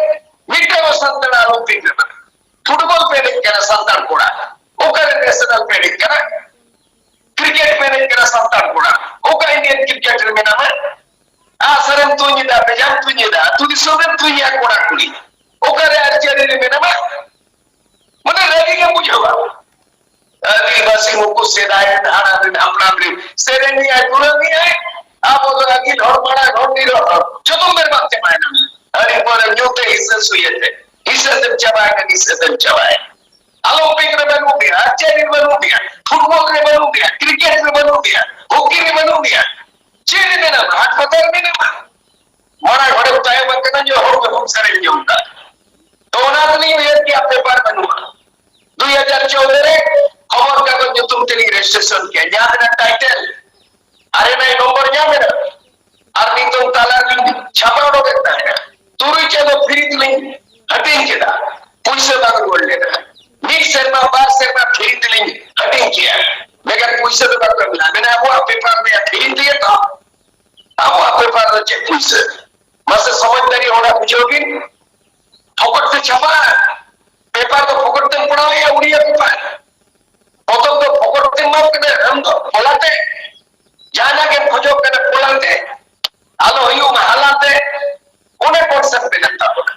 ᱢᱤᱫᱴᱟᱝ ᱦᱚᱸ ᱥᱟᱱᱛᱟᱲ ᱚᱞᱤᱢᱯᱤᱠ ᱨᱮ ᱵᱟᱹᱱᱩᱜ᱾ ᱯᱷᱩᱴᱵᱚᱞ ᱯᱮ ᱮᱱᱮᱡ ᱠᱟᱱᱟ ᱥᱟᱱᱛᱟᱲ ᱠᱚᱲᱟ, ᱚᱠᱟᱨᱮ ᱱᱮᱥᱱᱟᱞ ᱯᱮ ᱮᱱᱮᱡ ᱠᱟᱱᱟ? ᱠᱨᱤᱠᱮᱴ ᱯᱮ ᱮᱱᱮᱡ ᱠᱟᱱᱟ ᱥᱟᱱᱛᱟᱲ ᱠᱚᱲᱟ, ᱚᱠᱟ ᱤᱱᱰᱤᱭᱟᱱ ᱠᱨᱤᱠᱮᱴ ᱨᱮ ᱢᱮᱱᱟᱢᱟ? ᱟᱜᱼᱥᱟᱨᱮᱢ ᱛᱩᱧ ᱮᱫᱟ, ᱵᱮᱡᱷᱟᱢ ᱛᱩᱧ ᱮᱫᱟ, ᱟᱹᱛᱩ ᱫᱤᱥᱚᱢ ᱨᱮᱢ ᱛᱩᱧᱟ ᱠᱚᱲᱟ ᱠᱩᱲᱤ, ᱚᱠᱟᱨᱮ ᱟᱹᱨᱤᱪᱟᱹᱞᱤ ᱨᱮ ᱢᱮᱱᱟᱢᱟ? ᱢᱟᱱᱮ ᱨᱟᱹᱜᱤ ᱜᱮᱢ ᱵᱩᱡᱷᱟᱹᱣᱟ᱾ ᱟᱹᱫᱤᱵᱟᱹᱥᱤ ᱱᱩᱠᱩ ᱥᱮᱫᱟᱭ ᱨᱮᱱ, ᱦᱟᱲᱟᱢ ᱨᱮᱱ, ᱦᱟᱯᱲᱟᱢ ᱨᱮᱱ ᱥᱮᱨᱮᱧ ᱮᱜᱼᱟᱭ, ᱫᱩᱨᱟᱹᱝ ᱮᱜᱼᱟᱭ, ᱟᱵᱚ ᱫᱚ ᱟᱹᱜᱤᱞ ᱦᱚᱲ, ᱢᱟᱲᱟᱝ ᱦᱚᱲ, ᱱᱤᱨᱚᱲ ᱦᱚᱲ, ᱡᱚᱛᱚᱢ ᱵᱮᱨᱵᱟᱫ ᱪᱟᱵᱟᱭᱮᱱᱟ᱾ ᱦᱟᱺᱰᱤ ᱯᱟᱹᱣᱨᱟᱹ ᱧᱩ ᱛᱮ, ᱦᱤᱥᱟᱹ ᱥᱩᱭᱟᱹ ᱛᱮ, ᱦᱤᱥᱟᱹ ᱛᱮᱢ ᱪᱟᱵᱟᱭᱮᱱᱟ, ᱱᱤᱥᱟᱹ ᱛᱮᱢ ᱪᱟᱵᱟᱭᱮᱱᱟ᱾ ᱚᱞᱤᱢᱯᱤᱠ ᱨᱮ ᱵᱟᱹᱱᱩᱜ ᱢᱮᱭᱟ, ᱟᱨᱪᱟᱨᱤ ᱨᱮ ᱵᱟᱹᱱᱩᱜ ᱢᱮᱭᱟ, ᱯᱷᱩᱴᱵᱚᱞ ᱨᱮ ᱵᱟᱹᱱᱩᱜ ᱢᱮᱭᱟ, ᱠᱨᱤᱠᱮᱴ ᱨᱮ ᱵᱟᱹᱱᱩᱜ ᱢᱮᱭᱟ, ᱦᱚᱠᱤ ᱨᱮ ᱵᱟᱹᱱᱩᱜ ᱢᱮᱭᱟ, ᱪᱮᱫ ᱨᱮ ᱢᱮᱱᱟᱢᱟ? ᱦᱟᱴ ᱯᱟᱛᱟ ᱨᱮ ᱢᱮᱱᱟᱢᱟ᱾ ᱢᱟᱲᱟᱝ ᱦᱚᱲᱮᱢ ᱛᱟᱭᱚᱢ ᱟᱠᱟᱱᱟ, ᱡᱚᱦᱚᱲ ᱜᱮᱵᱚᱱ ᱥᱮᱨᱮᱧ ᱡᱚᱝ ᱠᱟᱱᱟ᱾ ᱛᱚ ᱚᱱᱟ ᱫᱚᱞᱤᱧ ᱩᱭᱦᱟᱹᱨ ᱠᱮᱜᱼᱟ, ᱯᱮᱯᱟᱨ ᱵᱟᱹᱱᱩᱜᱼᱟ᱾ ᱫᱩᱭ ᱦᱟᱡᱟᱨ ᱪᱳᱣᱫᱚ ᱨᱮ ᱠᱷᱚᱵᱚᱨ ᱠᱟᱜᱚᱡᱽ ᱧᱩᱛᱩᱢ ᱛᱮᱞᱤᱧ ᱨᱮᱡᱤᱥᱴᱨᱮᱥᱚᱱ ᱠᱮᱜᱼᱟ, ᱧᱟᱢ ᱮᱱᱟ ᱴᱟᱭᱴᱮᱞ, ᱟᱨ ᱮᱱ ᱟᱭ ᱱᱚᱢᱵᱚᱨ ᱧᱟᱢ ᱮᱱᱟ᱾ ᱟᱨ ᱱᱤᱛᱚᱝ ᱛᱟᱞᱟ ᱨᱮᱞᱤᱧ ᱪᱷᱟᱯᱟ ᱚᱰᱚᱠᱮᱫ ᱛᱟᱦᱮᱱᱟ᱾ ᱛᱩᱨᱩᱭ ᱪᱟᱸᱫᱚ ᱯᱷᱨᱤ ᱛᱮᱞᱤᱧ ᱦᱟᱹᱴᱤᱧ ᱠᱮᱫᱟ, ᱯᱩᱭᱥᱟᱹ ᱵᱟᱝ ᱨᱩᱣᱟᱹᱲ ᱞᱮᱱᱟ᱾ ᱢᱤᱫ ᱥᱮᱨᱢᱟ, ᱵᱟᱨ ᱥᱮᱨᱢᱟ ᱯᱷᱨᱤ ᱛᱮᱞᱤᱧ ᱦᱟᱹᱴᱤᱧ ᱠᱮᱜᱼᱟ, ᱢᱮᱱᱠᱷᱟᱱ ᱯᱩᱭᱥᱟᱹ ᱫᱚ ᱵᱟᱠᱚ ᱮᱢ ᱞᱮᱫᱟ᱾ ᱢᱮᱱᱟ, ᱟᱵᱚᱣᱟᱜ ᱯᱮᱯᱟᱨ ᱨᱮᱭᱟᱜ ᱯᱷᱨᱤ ᱛᱮᱜᱮ ᱛᱚ, ᱟᱵᱚᱣᱟᱜ ᱯᱮᱯᱟᱨ ᱫᱚ ᱪᱮᱫ ᱯᱩᱭᱥᱟᱹ? ᱢᱟᱥᱮ ᱥᱚᱢᱚᱡᱽᱫᱟᱨᱤ ᱦᱚᱲᱟᱜ ᱵᱩᱡᱷᱟᱹᱣ ᱵᱤᱱ, ᱯᱷᱚᱠᱚᱴ ᱛᱮ ᱪᱷᱟᱯᱟ, ᱯᱮᱯᱟᱨ ᱫᱚ ᱯᱷᱚᱠᱚᱴ ᱛᱮᱢ ᱯᱟᱲᱦᱟᱣᱮᱭᱟ, ᱩᱲᱤᱭᱟ ᱯᱮᱯᱟᱨ᱾ ᱯᱚᱛᱚᱵ ᱫᱚ ᱯᱷᱚᱠᱚᱴ ᱛᱮᱢ ᱮᱢᱟᱢ ᱠᱟᱱᱟ, ᱟᱢ ᱫᱚ ᱯᱚᱞᱟᱛᱮ᱾ ᱡᱟᱦᱟᱱᱟᱜ ᱜᱮᱢ ᱠᱷᱚᱡᱚᱜ ᱠᱟᱱᱟ, ᱯᱚᱞᱟᱛᱮ᱾ ᱟᱞᱚ ᱦᱩᱭᱩᱜ ᱢᱟ ᱦᱟᱞᱟᱛᱮ᱾ ᱚᱱᱮ ᱠᱚᱱᱥᱮᱯᱴ ᱢᱮᱱᱟᱜ ᱛᱟᱵᱚᱱᱟ᱾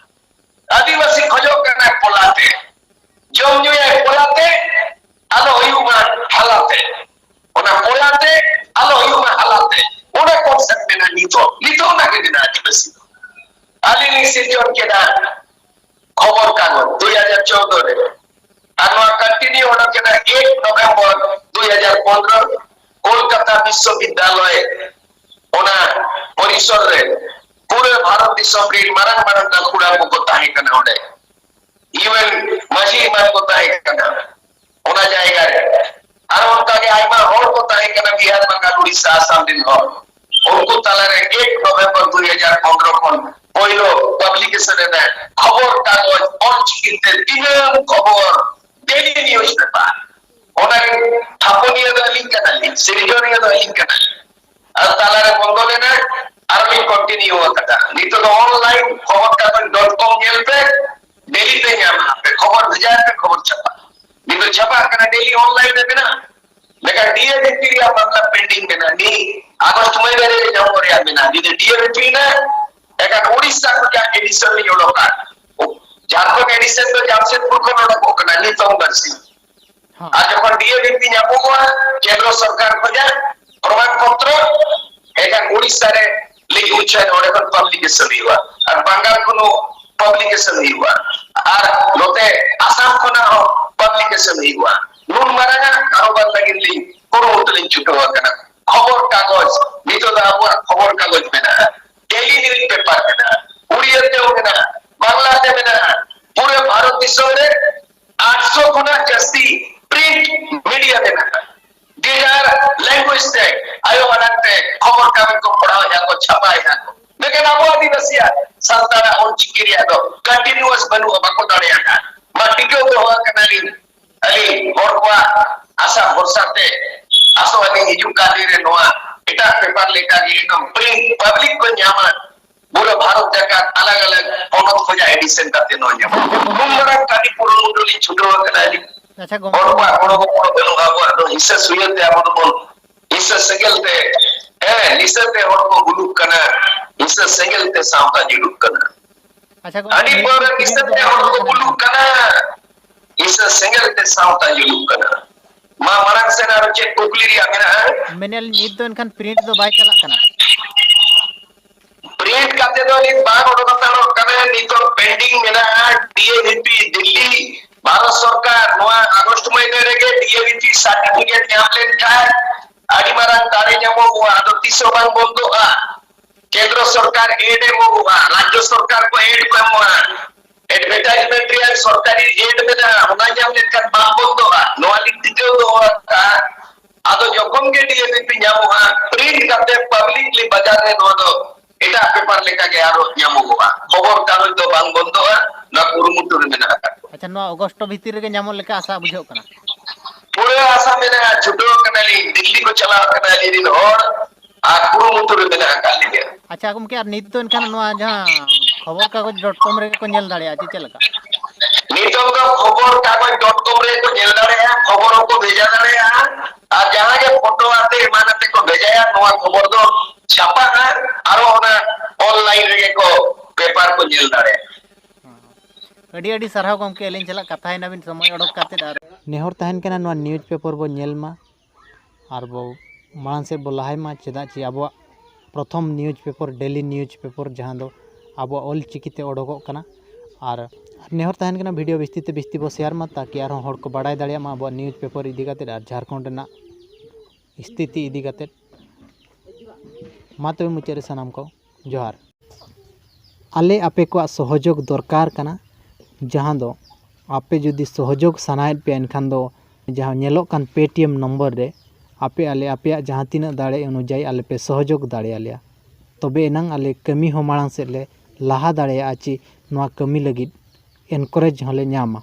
ᱟᱹᱫᱤᱵᱟᱹᱥᱤ ᱠᱷᱚᱡᱚᱜ ᱠᱟᱱᱟ ᱯᱚᱞᱟᱛᱮ, ᱡᱚᱢ ᱧᱩᱭᱟᱭ ᱯᱚᱞᱟᱛᱮ, ᱟᱞᱚ ᱦᱩᱭᱩᱜ ᱢᱟ ᱦᱟᱞᱟᱛᱮ᱾ ᱚᱱᱟ ᱯᱚᱞᱟᱛᱮ ᱟᱞᱚ ᱦᱩᱭᱩᱜ ᱢᱟ ᱦᱟᱞᱟᱛᱮ, ᱚᱱᱟ ᱠᱚᱱᱥᱮᱯᱴ ᱢᱮᱱᱟᱜᱼᱟ ᱱᱤᱛᱚᱜ, ᱱᱤᱛᱚᱜ ᱚᱱᱟ ᱜᱮ ᱢᱮᱱᱟᱜᱼᱟ ᱟᱹᱫᱤᱵᱟᱹᱥᱤ ᱫᱚ᱾ ᱟᱹᱞᱤᱧ ᱞᱤᱧ ᱥᱤᱨᱡᱚᱱ ᱠᱮᱫᱟ ᱠᱷᱚᱵᱚᱨ ᱠᱟᱜᱚᱡᱽ ᱫᱩᱭ ᱦᱟᱡᱟᱨ ᱪᱳᱣᱫᱚ ᱨᱮ, ᱟᱨ ᱱᱚᱣᱟ ᱠᱚᱱᱴᱤᱱᱤᱭᱩ ᱚᱰᱚᱠ ᱮᱱᱟ ᱮᱠ ᱱᱚᱵᱷᱮᱢᱵᱚᱨ ᱫᱩᱭ ᱦᱟᱡᱟᱨ ᱯᱚᱱᱨᱚ, ᱠᱳᱞᱠᱟᱛᱟ ᱵᱤᱥᱥᱚᱵᱤᱫᱽᱫᱟᱞᱚᱭ, ᱚᱱᱟ ᱯᱚᱨᱤᱥᱚᱨ ᱨᱮ ᱯᱩᱨᱟᱹ ᱵᱷᱟᱨᱚᱛ ᱫᱤᱥᱚᱢ ᱨᱮᱱ ᱢᱟᱨᱟᱝ ᱢᱟᱨᱟᱝ ᱜᱟᱹᱠᱷᱩᱲᱟᱱ ᱠᱚᱠᱚ ᱛᱟᱦᱮᱸ ᱠᱟᱱᱟ ᱚᱸᱰᱮ᱾ ᱤᱣᱮᱱ ᱢᱟᱹᱡᱷᱤ ᱮᱢᱟᱱ ᱠᱚ ᱛᱟᱦᱮᱸ ᱠᱟᱱᱟ ᱚᱱᱟ ᱡᱟᱭᱜᱟ ᱨᱮ᱾ ᱟᱨ ᱚᱱᱠᱟ ᱜᱮ ᱟᱭᱢᱟ ᱦᱚᱲ ᱠᱚ ᱛᱟᱦᱮᱸ ᱠᱟᱱᱟ, ᱵᱤᱦᱟᱨ, ᱵᱟᱝᱜᱟᱞ, ᱩᱲᱤᱥᱥᱟ, ᱟᱥᱟᱢ ᱨᱮᱱ ᱦᱚᱲ᱾ ᱩᱱᱠᱩ ᱛᱟᱞᱟᱨᱮ ᱮᱠ ᱱᱚᱵᱷᱮᱢᱵᱚᱨ ᱫᱩᱭ ᱦᱟᱡᱟᱨ ᱯᱚᱱᱨᱚ ᱠᱷᱚᱱ ᱯᱳᱭᱞᱳ ᱯᱟᱵᱽᱞᱤᱠᱮᱥᱚᱱ ᱮᱱᱟ ᱠᱷᱚᱵᱚᱨ ᱠᱟᱜᱚᱡᱽ ᱚᱞᱪᱤᱠᱤ ᱛᱮ ᱫᱤᱱᱟᱹᱢ ᱠᱷᱚᱵᱚᱨ, ᱰᱮᱞᱤ ᱱᱤᱭᱩᱡᱽ ᱯᱮᱯᱟᱨ᱾ ᱚᱱᱟ ᱨᱮᱱ ᱛᱷᱟᱯᱚᱱᱤᱭᱟᱹ ᱫᱚ ᱟᱹᱞᱤᱧ ᱠᱟᱱᱟᱞᱤᱧ, ᱥᱤᱨᱡᱚᱱᱤᱭᱟᱹ ᱫᱚ ᱟᱹᱞᱤᱧ ᱠᱟᱱᱟᱞᱤᱧ᱾ ᱟᱨ ᱛᱟᱞᱟᱨᱮ ᱵᱚᱱᱫᱚ ᱞᱮᱱᱟ, ᱟᱨ ᱞᱤᱧ continue ᱟᱠᱟᱫᱟ᱾ ᱱᱤᱛᱚᱜ ᱫᱚ online ᱠᱷᱚᱵᱚᱨ ᱠᱟᱜᱚᱡᱽ dot com ᱧᱮᱞ ᱯᱮ, daily ᱯᱮ ᱧᱟᱢᱟ, ᱟᱯᱮ ᱠᱷᱚᱵᱚᱨ ᱵᱷᱮᱡᱟᱭ ᱯᱮ, ᱠᱷᱚᱵᱚᱨ ᱪᱷᱟᱯᱟ᱾ ᱱᱤᱛᱚᱜ ᱪᱷᱟᱯᱟᱜ ᱠᱟᱱᱟ, daily online ᱨᱮ ᱢᱮᱱᱟᱜᱼᱟ᱾ ᱢᱮᱱᱠᱷᱟᱱ D A V P ᱨᱮᱭᱟᱜ ᱢᱟᱢᱞᱟ pending ᱢᱮᱱᱟᱜᱼᱟ, ᱱᱤᱭᱟᱹ ᱟᱜᱚᱥᱴ ᱢᱟᱹᱦᱱᱟᱹ ᱨᱮ ᱧᱟᱢᱚᱜ ᱨᱮᱭᱟᱜ ᱢᱮᱱᱟᱜᱼᱟ᱾ ᱡᱩᱫᱤ D A V P ᱨᱮᱱᱟᱜ ᱮᱱᱠᱷᱟᱱ ᱳᱰᱤᱥᱟ ᱠᱷᱚᱱᱟᱜ edition ᱞᱤᱧ ᱚᱰᱚᱠᱟ᱾ ᱡᱷᱟᱲᱠᱷᱚᱸᱰ edition ᱫᱚ ᱡᱟᱢᱥᱮᱫᱽᱯᱩᱨ ᱠᱷᱚᱱ ᱚᱰᱚᱠᱚᱜ ᱠᱟᱱᱟ ᱱᱤᱛᱚᱝ ᱵᱟᱨᱥᱤᱧ᱾ ᱦᱚᱸ᱾ ᱟᱨ ᱡᱚᱠᱷᱚᱱ D A V P ᱧᱟᱢᱚᱜᱚᱜᱼᱟ ᱠᱮᱱᱫᱨᱚ ᱥᱚᱨᱠᱟᱨ ᱠᱷᱚᱱᱟᱜ ᱯᱨᱚᱢᱟᱱ ᱯᱚᱛᱨᱚ, ᱮᱱᱠᱷᱟᱱ ᱳᱰᱤᱥᱟ ᱨᱮ ᱞᱤᱧ ᱩᱪᱷᱟᱹᱱ, ᱚᱸᱰᱮ ᱠᱷᱚᱱ publication ᱦᱩᱭᱩᱜᱼᱟ᱾ ᱟᱨ ᱵᱟᱝᱜᱟᱞ ᱠᱷᱚᱱ ᱦᱚᱸ publication ᱦᱩᱭᱩᱜᱼᱟ᱾ ᱟᱨ ᱱᱚᱛᱮ ᱟᱥᱟᱢ ᱠᱷᱚᱱᱟᱜ ᱦᱚᱸ publication ᱦᱩᱭᱩᱜᱼᱟ᱾ ᱱᱩᱱ ᱢᱟᱨᱟᱝ ᱟᱜ ᱠᱟᱨᱚᱵᱟᱨ ᱞᱟᱹᱜᱤᱫ ᱞᱤᱧ ᱠᱩᱨᱩᱢᱩᱴᱩ ᱞᱤᱧ ᱪᱷᱩᱴᱟᱹᱣ ᱟᱠᱟᱱᱟ᱾ ᱠᱷᱚᱵᱚᱨ ᱠᱟᱜᱚᱡᱽ ᱱᱤᱛᱚᱜ ᱫᱚ ᱟᱵᱚᱣᱟᱜ ᱠᱷᱚᱵᱚᱨ ᱠᱟᱜᱚᱡᱽ ᱢᱮᱱᱟᱜᱼᱟ, daily news paper ᱢᱮᱱᱟᱜᱼᱟ, ᱩᱲᱤᱭᱟ ᱛᱮ ᱢᱮᱱᱟᱜᱼᱟ, ᱵᱟᱝᱞᱟ ᱛᱮ ᱢᱮᱱᱟᱜᱼᱟ᱾ ᱯᱩᱨᱟᱹ ᱵᱷᱟᱨᱚᱛ ᱫᱤᱥᱚᱢ ᱨᱮ ᱟᱴᱥᱚ ᱠᱷᱚᱱᱟᱜ ᱡᱟᱹᱥᱛᱤ print media ᱢᱮᱱᱟᱜᱼᱟ᱾ ᱡᱮ ᱡᱟᱦᱟᱸ language ᱛᱮ, ᱟᱭᱳ ᱟᱲᱟᱝ ᱛᱮ ᱠᱷᱚᱵᱚᱨ ᱠᱟᱜᱚᱡᱽ ᱠᱚ ᱯᱟᱲᱦᱟᱣᱮᱫᱼᱟ ᱠᱚ, ᱪᱷᱟᱯᱟᱭᱮᱫᱼᱟ ᱠᱚ᱾ ᱢᱮᱱᱠᱷᱟᱱ ᱟᱵᱚ ᱟᱹᱫᱤᱵᱟᱹᱥᱤᱭᱟᱜ ᱥᱟᱱᱛᱟᱲᱟᱜ ᱚᱞᱪᱤᱠᱤ ᱨᱮᱭᱟᱜ ᱫᱚ continuous ᱵᱟᱹᱱᱩᱜᱼᱟ, ᱵᱟᱠᱚ ᱫᱟᱲᱮᱭᱟᱜᱼᱟ᱾ ᱢᱟ ᱴᱤᱠᱟᱹᱣ ᱫᱚᱦᱚ ᱟᱠᱟᱱᱟᱞᱤᱧ, ᱟᱹᱞᱤᱧ ᱦᱚᱲ ᱠᱚᱣᱟᱜ ᱟᱥᱟ ᱵᱷᱚᱨᱥᱟ ᱛᱮ ᱟᱥᱚᱜ ᱟᱹᱞᱤᱧ ᱦᱤᱡᱩᱜ ᱠᱟᱱ ᱫᱤᱱ ᱨᱮ ᱱᱚᱣᱟ ᱮᱴᱟᱜ ᱯᱮᱯᱟᱨ ᱞᱮᱠᱟᱜᱮ ᱮᱠᱫᱚᱢ print public ᱠᱚ ᱧᱟᱢᱟ᱾ ᱯᱩᱨᱟᱹ ᱵᱷᱟᱨᱚᱛ ᱡᱟᱠᱟᱛ ᱟᱞᱟᱜᱽ ᱟᱞᱟᱜᱽ ᱯᱚᱱᱚᱛ ᱠᱷᱚᱱᱟᱜ edition ᱠᱟᱛᱮ ᱱᱚᱣᱟ ᱧᱟᱢᱚᱜᱼᱟ᱾ ᱟᱪᱪᱷᱟ, ᱜᱚᱢᱠᱮ᱾ ᱱᱩᱱ ᱢᱟᱨᱟᱝ ᱠᱟᱹᱢᱤ ᱠᱩᱨᱩᱢᱩᱴᱩ ᱞᱤᱧ ᱪᱷᱩᱴᱟᱹᱣ ᱟᱠᱟᱱᱟ ᱟᱹᱞᱤᱧ᱾ ᱟᱪᱪᱷᱟ, ᱜᱚᱢᱠᱮ᱾ ᱦᱚᱲ ᱠᱚᱣᱟᱜ ᱜᱚᱲᱚ ᱜᱚᱯᱚᱲᱚ ᱵᱟᱹᱱᱩᱜᱼᱟ, ᱟᱵᱚᱣᱟᱜ ᱫᱚ ᱦᱤᱥᱟᱹ ᱥᱩᱭᱟᱹ ᱛᱮ ᱟᱵᱚ ᱫᱚᱵᱚᱱ ᱦᱤᱥᱟᱹ ᱥᱮᱸᱜᱮᱞ ᱛᱮ, ᱦᱮᱸ, ᱱᱤᱥᱟᱹ ᱛᱮ ᱦᱚᱲ ᱠᱚ ᱜᱩᱞᱩᱜ ᱠᱟᱱᱟ, ᱦᱤᱥᱟᱹ ᱥᱮᱸᱜᱮᱞ ᱛᱮ ᱥᱟᱶᱛᱟ ᱡᱩᱞᱩᱜ ᱠᱟᱱᱟ᱾ ᱟᱪᱪᱷᱟ, ᱜᱚᱢᱠᱮ, ᱦᱟᱺᱰᱤ ᱱᱤᱛ ᱫᱚ ᱯᱟᱹᱣᱨᱟᱹ ᱱᱤᱥᱟᱹ ᱱᱤᱛ ᱫᱚ ᱛᱮ ᱵᱟᱭ ᱦᱚᱲ ᱪᱟᱞᱟᱜ ᱠᱚ ᱠᱟᱱᱟ ᱜᱩᱞᱩᱜ ᱛᱚ᱾ ᱠᱟᱱᱟ, ᱦᱤᱥᱟᱹ ᱥᱮᱸᱜᱮᱞ ᱛᱮ ᱥᱟᱶᱛᱟ ᱡᱩᱞᱩᱜ ᱠᱟᱱᱟ᱾ ᱢᱟ ᱢᱟᱲᱟᱝ ᱥᱮᱱ ᱟᱨᱚ ᱪᱮᱫ ᱠᱩᱠᱞᱤ ᱨᱮᱭᱟᱜ ᱢᱮᱱᱟᱜᱼᱟ? ᱢᱮᱱᱮᱫ ᱱᱤᱛ ᱫᱚ ᱮᱱᱠᱷᱟᱱ print ᱫᱚ ᱵᱟᱭ ᱪᱟᱞᱟᱜ ᱠᱟᱱᱟ᱾ Print ᱠᱟᱛᱮ ᱫᱚ ᱱᱤᱛ ᱵᱟᱝ ᱚᱰᱚᱠ ᱦᱟᱛᱟᱲᱚᱜ ᱠᱟᱱᱟ, ᱱᱤᱛᱚᱜ pending ᱢᱮᱱᱟᱜᱼᱟ᱾ D A V P Delhi Bharat ᱥᱚᱨᱠᱟᱨ ᱱᱚᱣᱟ ᱟᱜᱚᱥᱴ ᱢᱟᱹᱦᱱᱟᱹ ᱨᱮᱜᱮ D A V P certificate ᱧᱟᱢ ᱞᱮᱱᱠᱷᱟᱱ ᱟᱹᱰᱤ ᱢᱟᱨᱟᱝ ᱫᱟᱲᱮ ᱧᱟᱢᱚᱜᱚᱜᱼᱟ, ᱟᱫᱚ ᱛᱤᱥ ᱦᱚᱸ ᱵᱟᱝ ᱵᱚᱱᱫᱚᱜᱼᱟ᱾ ᱠᱮᱱᱫᱨᱚ ᱥᱚᱨᱠᱟᱨ aid ᱮᱢᱚᱜᱚᱜᱼᱟ, ᱨᱟᱡᱽᱡᱚ ᱥᱚᱨᱠᱟᱨ ᱠᱚ aid ᱠᱚ ᱮᱢᱚᱜᱼᱟ, advertisement ᱨᱮᱭᱟᱜ ᱥᱚᱨᱠᱟᱨᱤ aid ᱢᱮᱱᱟᱜᱼᱟ, ᱚᱱᱟ ᱧᱟᱢ ᱞᱮᱱᱠᱷᱟᱱ ᱵᱟᱝ ᱵᱚᱱᱫᱚᱜᱼᱟ᱾ ᱱᱚᱣᱟ ᱞᱤᱧ ᱴᱤᱠᱟᱹᱣ ᱫᱚᱦᱚ ᱟᱠᱟᱫᱼᱟ᱾ ᱟᱫᱚ ᱡᱚᱠᱷᱚᱱ ᱜᱮ D A V P ᱧᱟᱢᱚᱜᱼᱟ, print ᱠᱟᱛᱮ publicly ᱵᱟᱡᱟᱨ ᱨᱮ ᱱᱚᱣᱟ ᱫᱚ ᱮᱴᱟᱜ ᱯᱮᱯᱟᱨ ᱞᱮᱠᱟᱜᱮ ᱟᱨᱚ ᱧᱟᱢᱚᱜᱚᱜᱼᱟ᱾ ᱠᱷᱚᱵᱚᱨ ᱠᱟᱜᱚᱡᱽ ᱫᱚ ᱵᱟᱝ ᱵᱚᱱᱫᱚᱜᱼᱟ, ᱱᱚᱣᱟ ᱠᱩᱨᱩᱢᱩᱴᱩ ᱨᱮ ᱢᱮᱱᱟᱜ ᱟᱠᱟᱫ ᱠᱚᱣᱟ᱾ ᱟᱪᱪᱷᱟ, ᱱᱚᱣᱟ ᱚᱜᱚᱥᱴ ᱵᱷᱤᱛᱤᱨ ᱨᱮᱜᱮ ᱧᱟᱢᱚᱜ ᱞᱮᱠᱟ ᱟᱥᱟ ᱵᱩᱡᱷᱟᱹᱜ ᱠᱟᱱᱟ᱾ ᱯᱩᱨᱟᱹ ᱟᱥᱟ ᱢᱮᱱᱟᱜᱼᱟ, ᱪᱷᱩᱴᱟᱹᱣ ᱠᱟᱱᱟᱞᱤᱧ, ᱫᱤᱞᱞᱤ ᱠᱚ ᱪᱟᱞᱟᱣ ᱠᱟᱱᱟ ᱟᱹᱞᱤᱧ ᱨᱮᱱ ᱦᱚᱲ, ᱟᱨ ᱠᱩᱨᱩᱢᱩᱴᱩ ᱨᱮ ᱢᱮᱱᱟᱜ ᱟᱠᱟᱫ ᱞᱤᱧᱟ᱾ ᱟᱪᱪᱷᱟ ᱜᱚᱢᱠᱮ, ᱟᱨ ᱱᱤᱛ ᱫᱚ ᱮᱱᱠᱷᱟᱱ ᱱᱚᱣᱟ ᱡᱟᱦᱟᱸ ᱠᱷᱚᱵᱚᱨ ᱠᱟᱜᱚᱡᱽ ᱰᱚᱴ ᱠᱚᱢ ᱨᱮᱜᱮ ᱠᱚ ᱧᱮᱞ ᱫᱟᱲᱮᱭᱟᱜᱼᱟ ᱪᱮ ᱪᱮᱫ ᱞᱮᱠᱟ? ᱱᱤᱛᱚᱝ ᱫᱚ ᱠᱷᱚᱵᱚᱨ ᱠᱟᱜᱚᱡᱽ ᱰᱚᱴ ᱠᱚᱢ ᱨᱮ ᱠᱚ ᱧᱮᱞ ᱫᱟᱲᱮᱭᱟᱜᱼᱟ, ᱠᱷᱚᱵᱚᱨ ᱦᱚᱸᱠᱚ ᱵᱷᱮᱡᱟ ᱫᱟᱲᱮᱭᱟᱜᱼᱟ, ᱟᱨ ᱡᱟᱦᱟᱸ ᱜᱮ ᱯᱷᱳᱴᱳ ᱟᱛᱮ ᱮᱢᱟᱱ ᱟᱛᱮ ᱠᱚ ᱵᱷᱮᱡᱟᱭᱟ, ᱱᱚᱣᱟ ᱠᱷᱚᱵᱚᱨ ᱫᱚ ᱪᱷᱟᱯᱟᱜᱼᱟ, ᱟᱨᱚ ᱚᱱᱟ ᱚᱱᱞᱟᱭᱤᱱ ᱨᱮᱜᱮ ᱠᱚ ᱯᱮᱯᱟᱨ ᱠᱚ ᱧᱮᱞ ᱫᱟᱲᱮᱭᱟᱜᱼᱟ᱾ ᱟᱹᱰᱤ ᱟᱹᱰᱤ ᱥᱟᱨᱦᱟᱣ ᱜᱚᱢᱠᱮ, ᱟᱹᱞᱤᱧ ᱥᱟᱞᱟᱜ ᱠᱟᱛᱷᱟᱭᱮᱱᱟ ᱵᱤᱱ ᱥᱚᱢᱚᱭ ᱚᱰᱚᱠ ᱠᱟᱛᱮᱫ᱾ ᱟᱨ ᱱᱮᱦᱚᱨ ᱛᱟᱦᱮᱱ ᱠᱟᱱᱟ ᱱᱚᱣᱟ ᱱᱤᱭᱩᱡᱽ ᱯᱮᱯᱟᱨ ᱵᱚ ᱧᱮᱞ ᱢᱟ ᱟᱨ ᱵᱚ ᱢᱟᱲᱟᱝ ᱥᱮᱫ ᱵᱚ ᱞᱟᱦᱟᱭ ᱢᱟ, ᱪᱮᱫᱟᱜ ᱪᱮ ᱟᱵᱚᱣᱟᱜ ᱯᱨᱚᱛᱷᱚᱢ news paper, daily news paper, ᱡᱟᱦᱟᱸ ᱫᱚ ᱟᱵᱚᱣᱟᱜ ᱚᱞ ᱪᱤᱠᱤ ᱛᱮ ᱚᱰᱚᱠᱚᱜ ᱠᱟᱱᱟ᱾ ᱟᱨ ᱱᱮᱦᱚᱨ ᱛᱟᱦᱮᱱ ᱠᱟᱱᱟ ᱵᱷᱤᱰᱤᱭᱳ ᱵᱤᱥᱛᱤ ᱛᱮ ᱵᱤᱥᱛᱤ ᱵᱚ ᱥᱮᱭᱟᱨ ᱢᱟ, ᱛᱟᱠᱤ ᱟᱨᱦᱚᱸ ᱦᱚᱲ ᱠᱚ ᱵᱟᱲᱟᱭ ᱫᱟᱲᱮᱭᱟᱜ ᱢᱟ ᱟᱵᱚᱣᱟᱜ ᱱᱤᱭᱩᱡᱽ ᱯᱮᱯᱟᱨ ᱤᱫᱤ ᱠᱟᱛᱮᱫ ᱟᱨ ᱡᱷᱟᱲᱠᱷᱚᱸᱰ ᱨᱮᱱᱟᱜ ᱥᱛᱷᱤᱛᱤ ᱤᱫᱤ ᱠᱟᱛᱮᱫ᱾ ᱢᱟ ᱛᱚᱵᱮ ᱢᱩᱪᱟᱹᱫ ᱨᱮ ᱥᱟᱱᱟᱢ ᱠᱚ ᱡᱚᱦᱟᱨ᱾ ᱟᱞᱮ ᱟᱯᱮ ᱠᱚᱣᱟᱜ ᱥᱚᱦᱚᱡᱳᱜᱽ ᱫᱚᱨᱠᱟᱨ ᱠᱟᱱᱟ, ᱡᱟᱦᱟᱸ ᱫᱚ ᱟᱯᱮ ᱡᱩᱫᱤ ᱥᱚᱦᱚᱡᱳᱜᱽ ᱥᱟᱱᱟᱭᱮᱫ ᱯᱮᱭᱟ, ᱮᱱᱠᱷᱟᱱ ᱫᱚ ᱡᱟᱦᱟᱸ ᱧᱮᱞᱚᱜ ᱠᱟᱱ ᱯᱮᱴᱤᱮᱢ ᱱᱚᱢᱵᱚᱨ ᱨᱮ ᱟᱯᱮ ᱟᱞᱮ ᱟᱯᱮᱭᱟᱜ ᱡᱟᱦᱟᱸ ᱛᱤᱱᱟᱹᱜ ᱫᱟᱲᱮ ᱚᱱᱩᱡᱟᱭᱤ ᱟᱞᱮ ᱯᱮ ᱥᱚᱦᱚᱡᱳᱜᱽ ᱫᱟᱲᱮᱭᱟᱞᱮᱭᱟ, ᱛᱚᱵᱮ ᱮᱱᱟᱝ ᱟᱞᱮ ᱠᱟᱹᱢᱤ ᱦᱚᱸ ᱢᱟᱲᱟᱝ ᱥᱮᱫ ᱞᱮ ᱞᱟᱦᱟ ᱫᱟᱲᱮᱭᱟᱜᱼᱟ ᱪᱮ ᱱᱚᱣᱟ ᱠᱟᱹᱢᱤ ᱞᱟᱹᱜᱤᱫ ᱮᱱᱠᱟᱨᱮᱡᱽ ᱦᱚᱸᱞᱮ ᱧᱟᱢᱟ᱾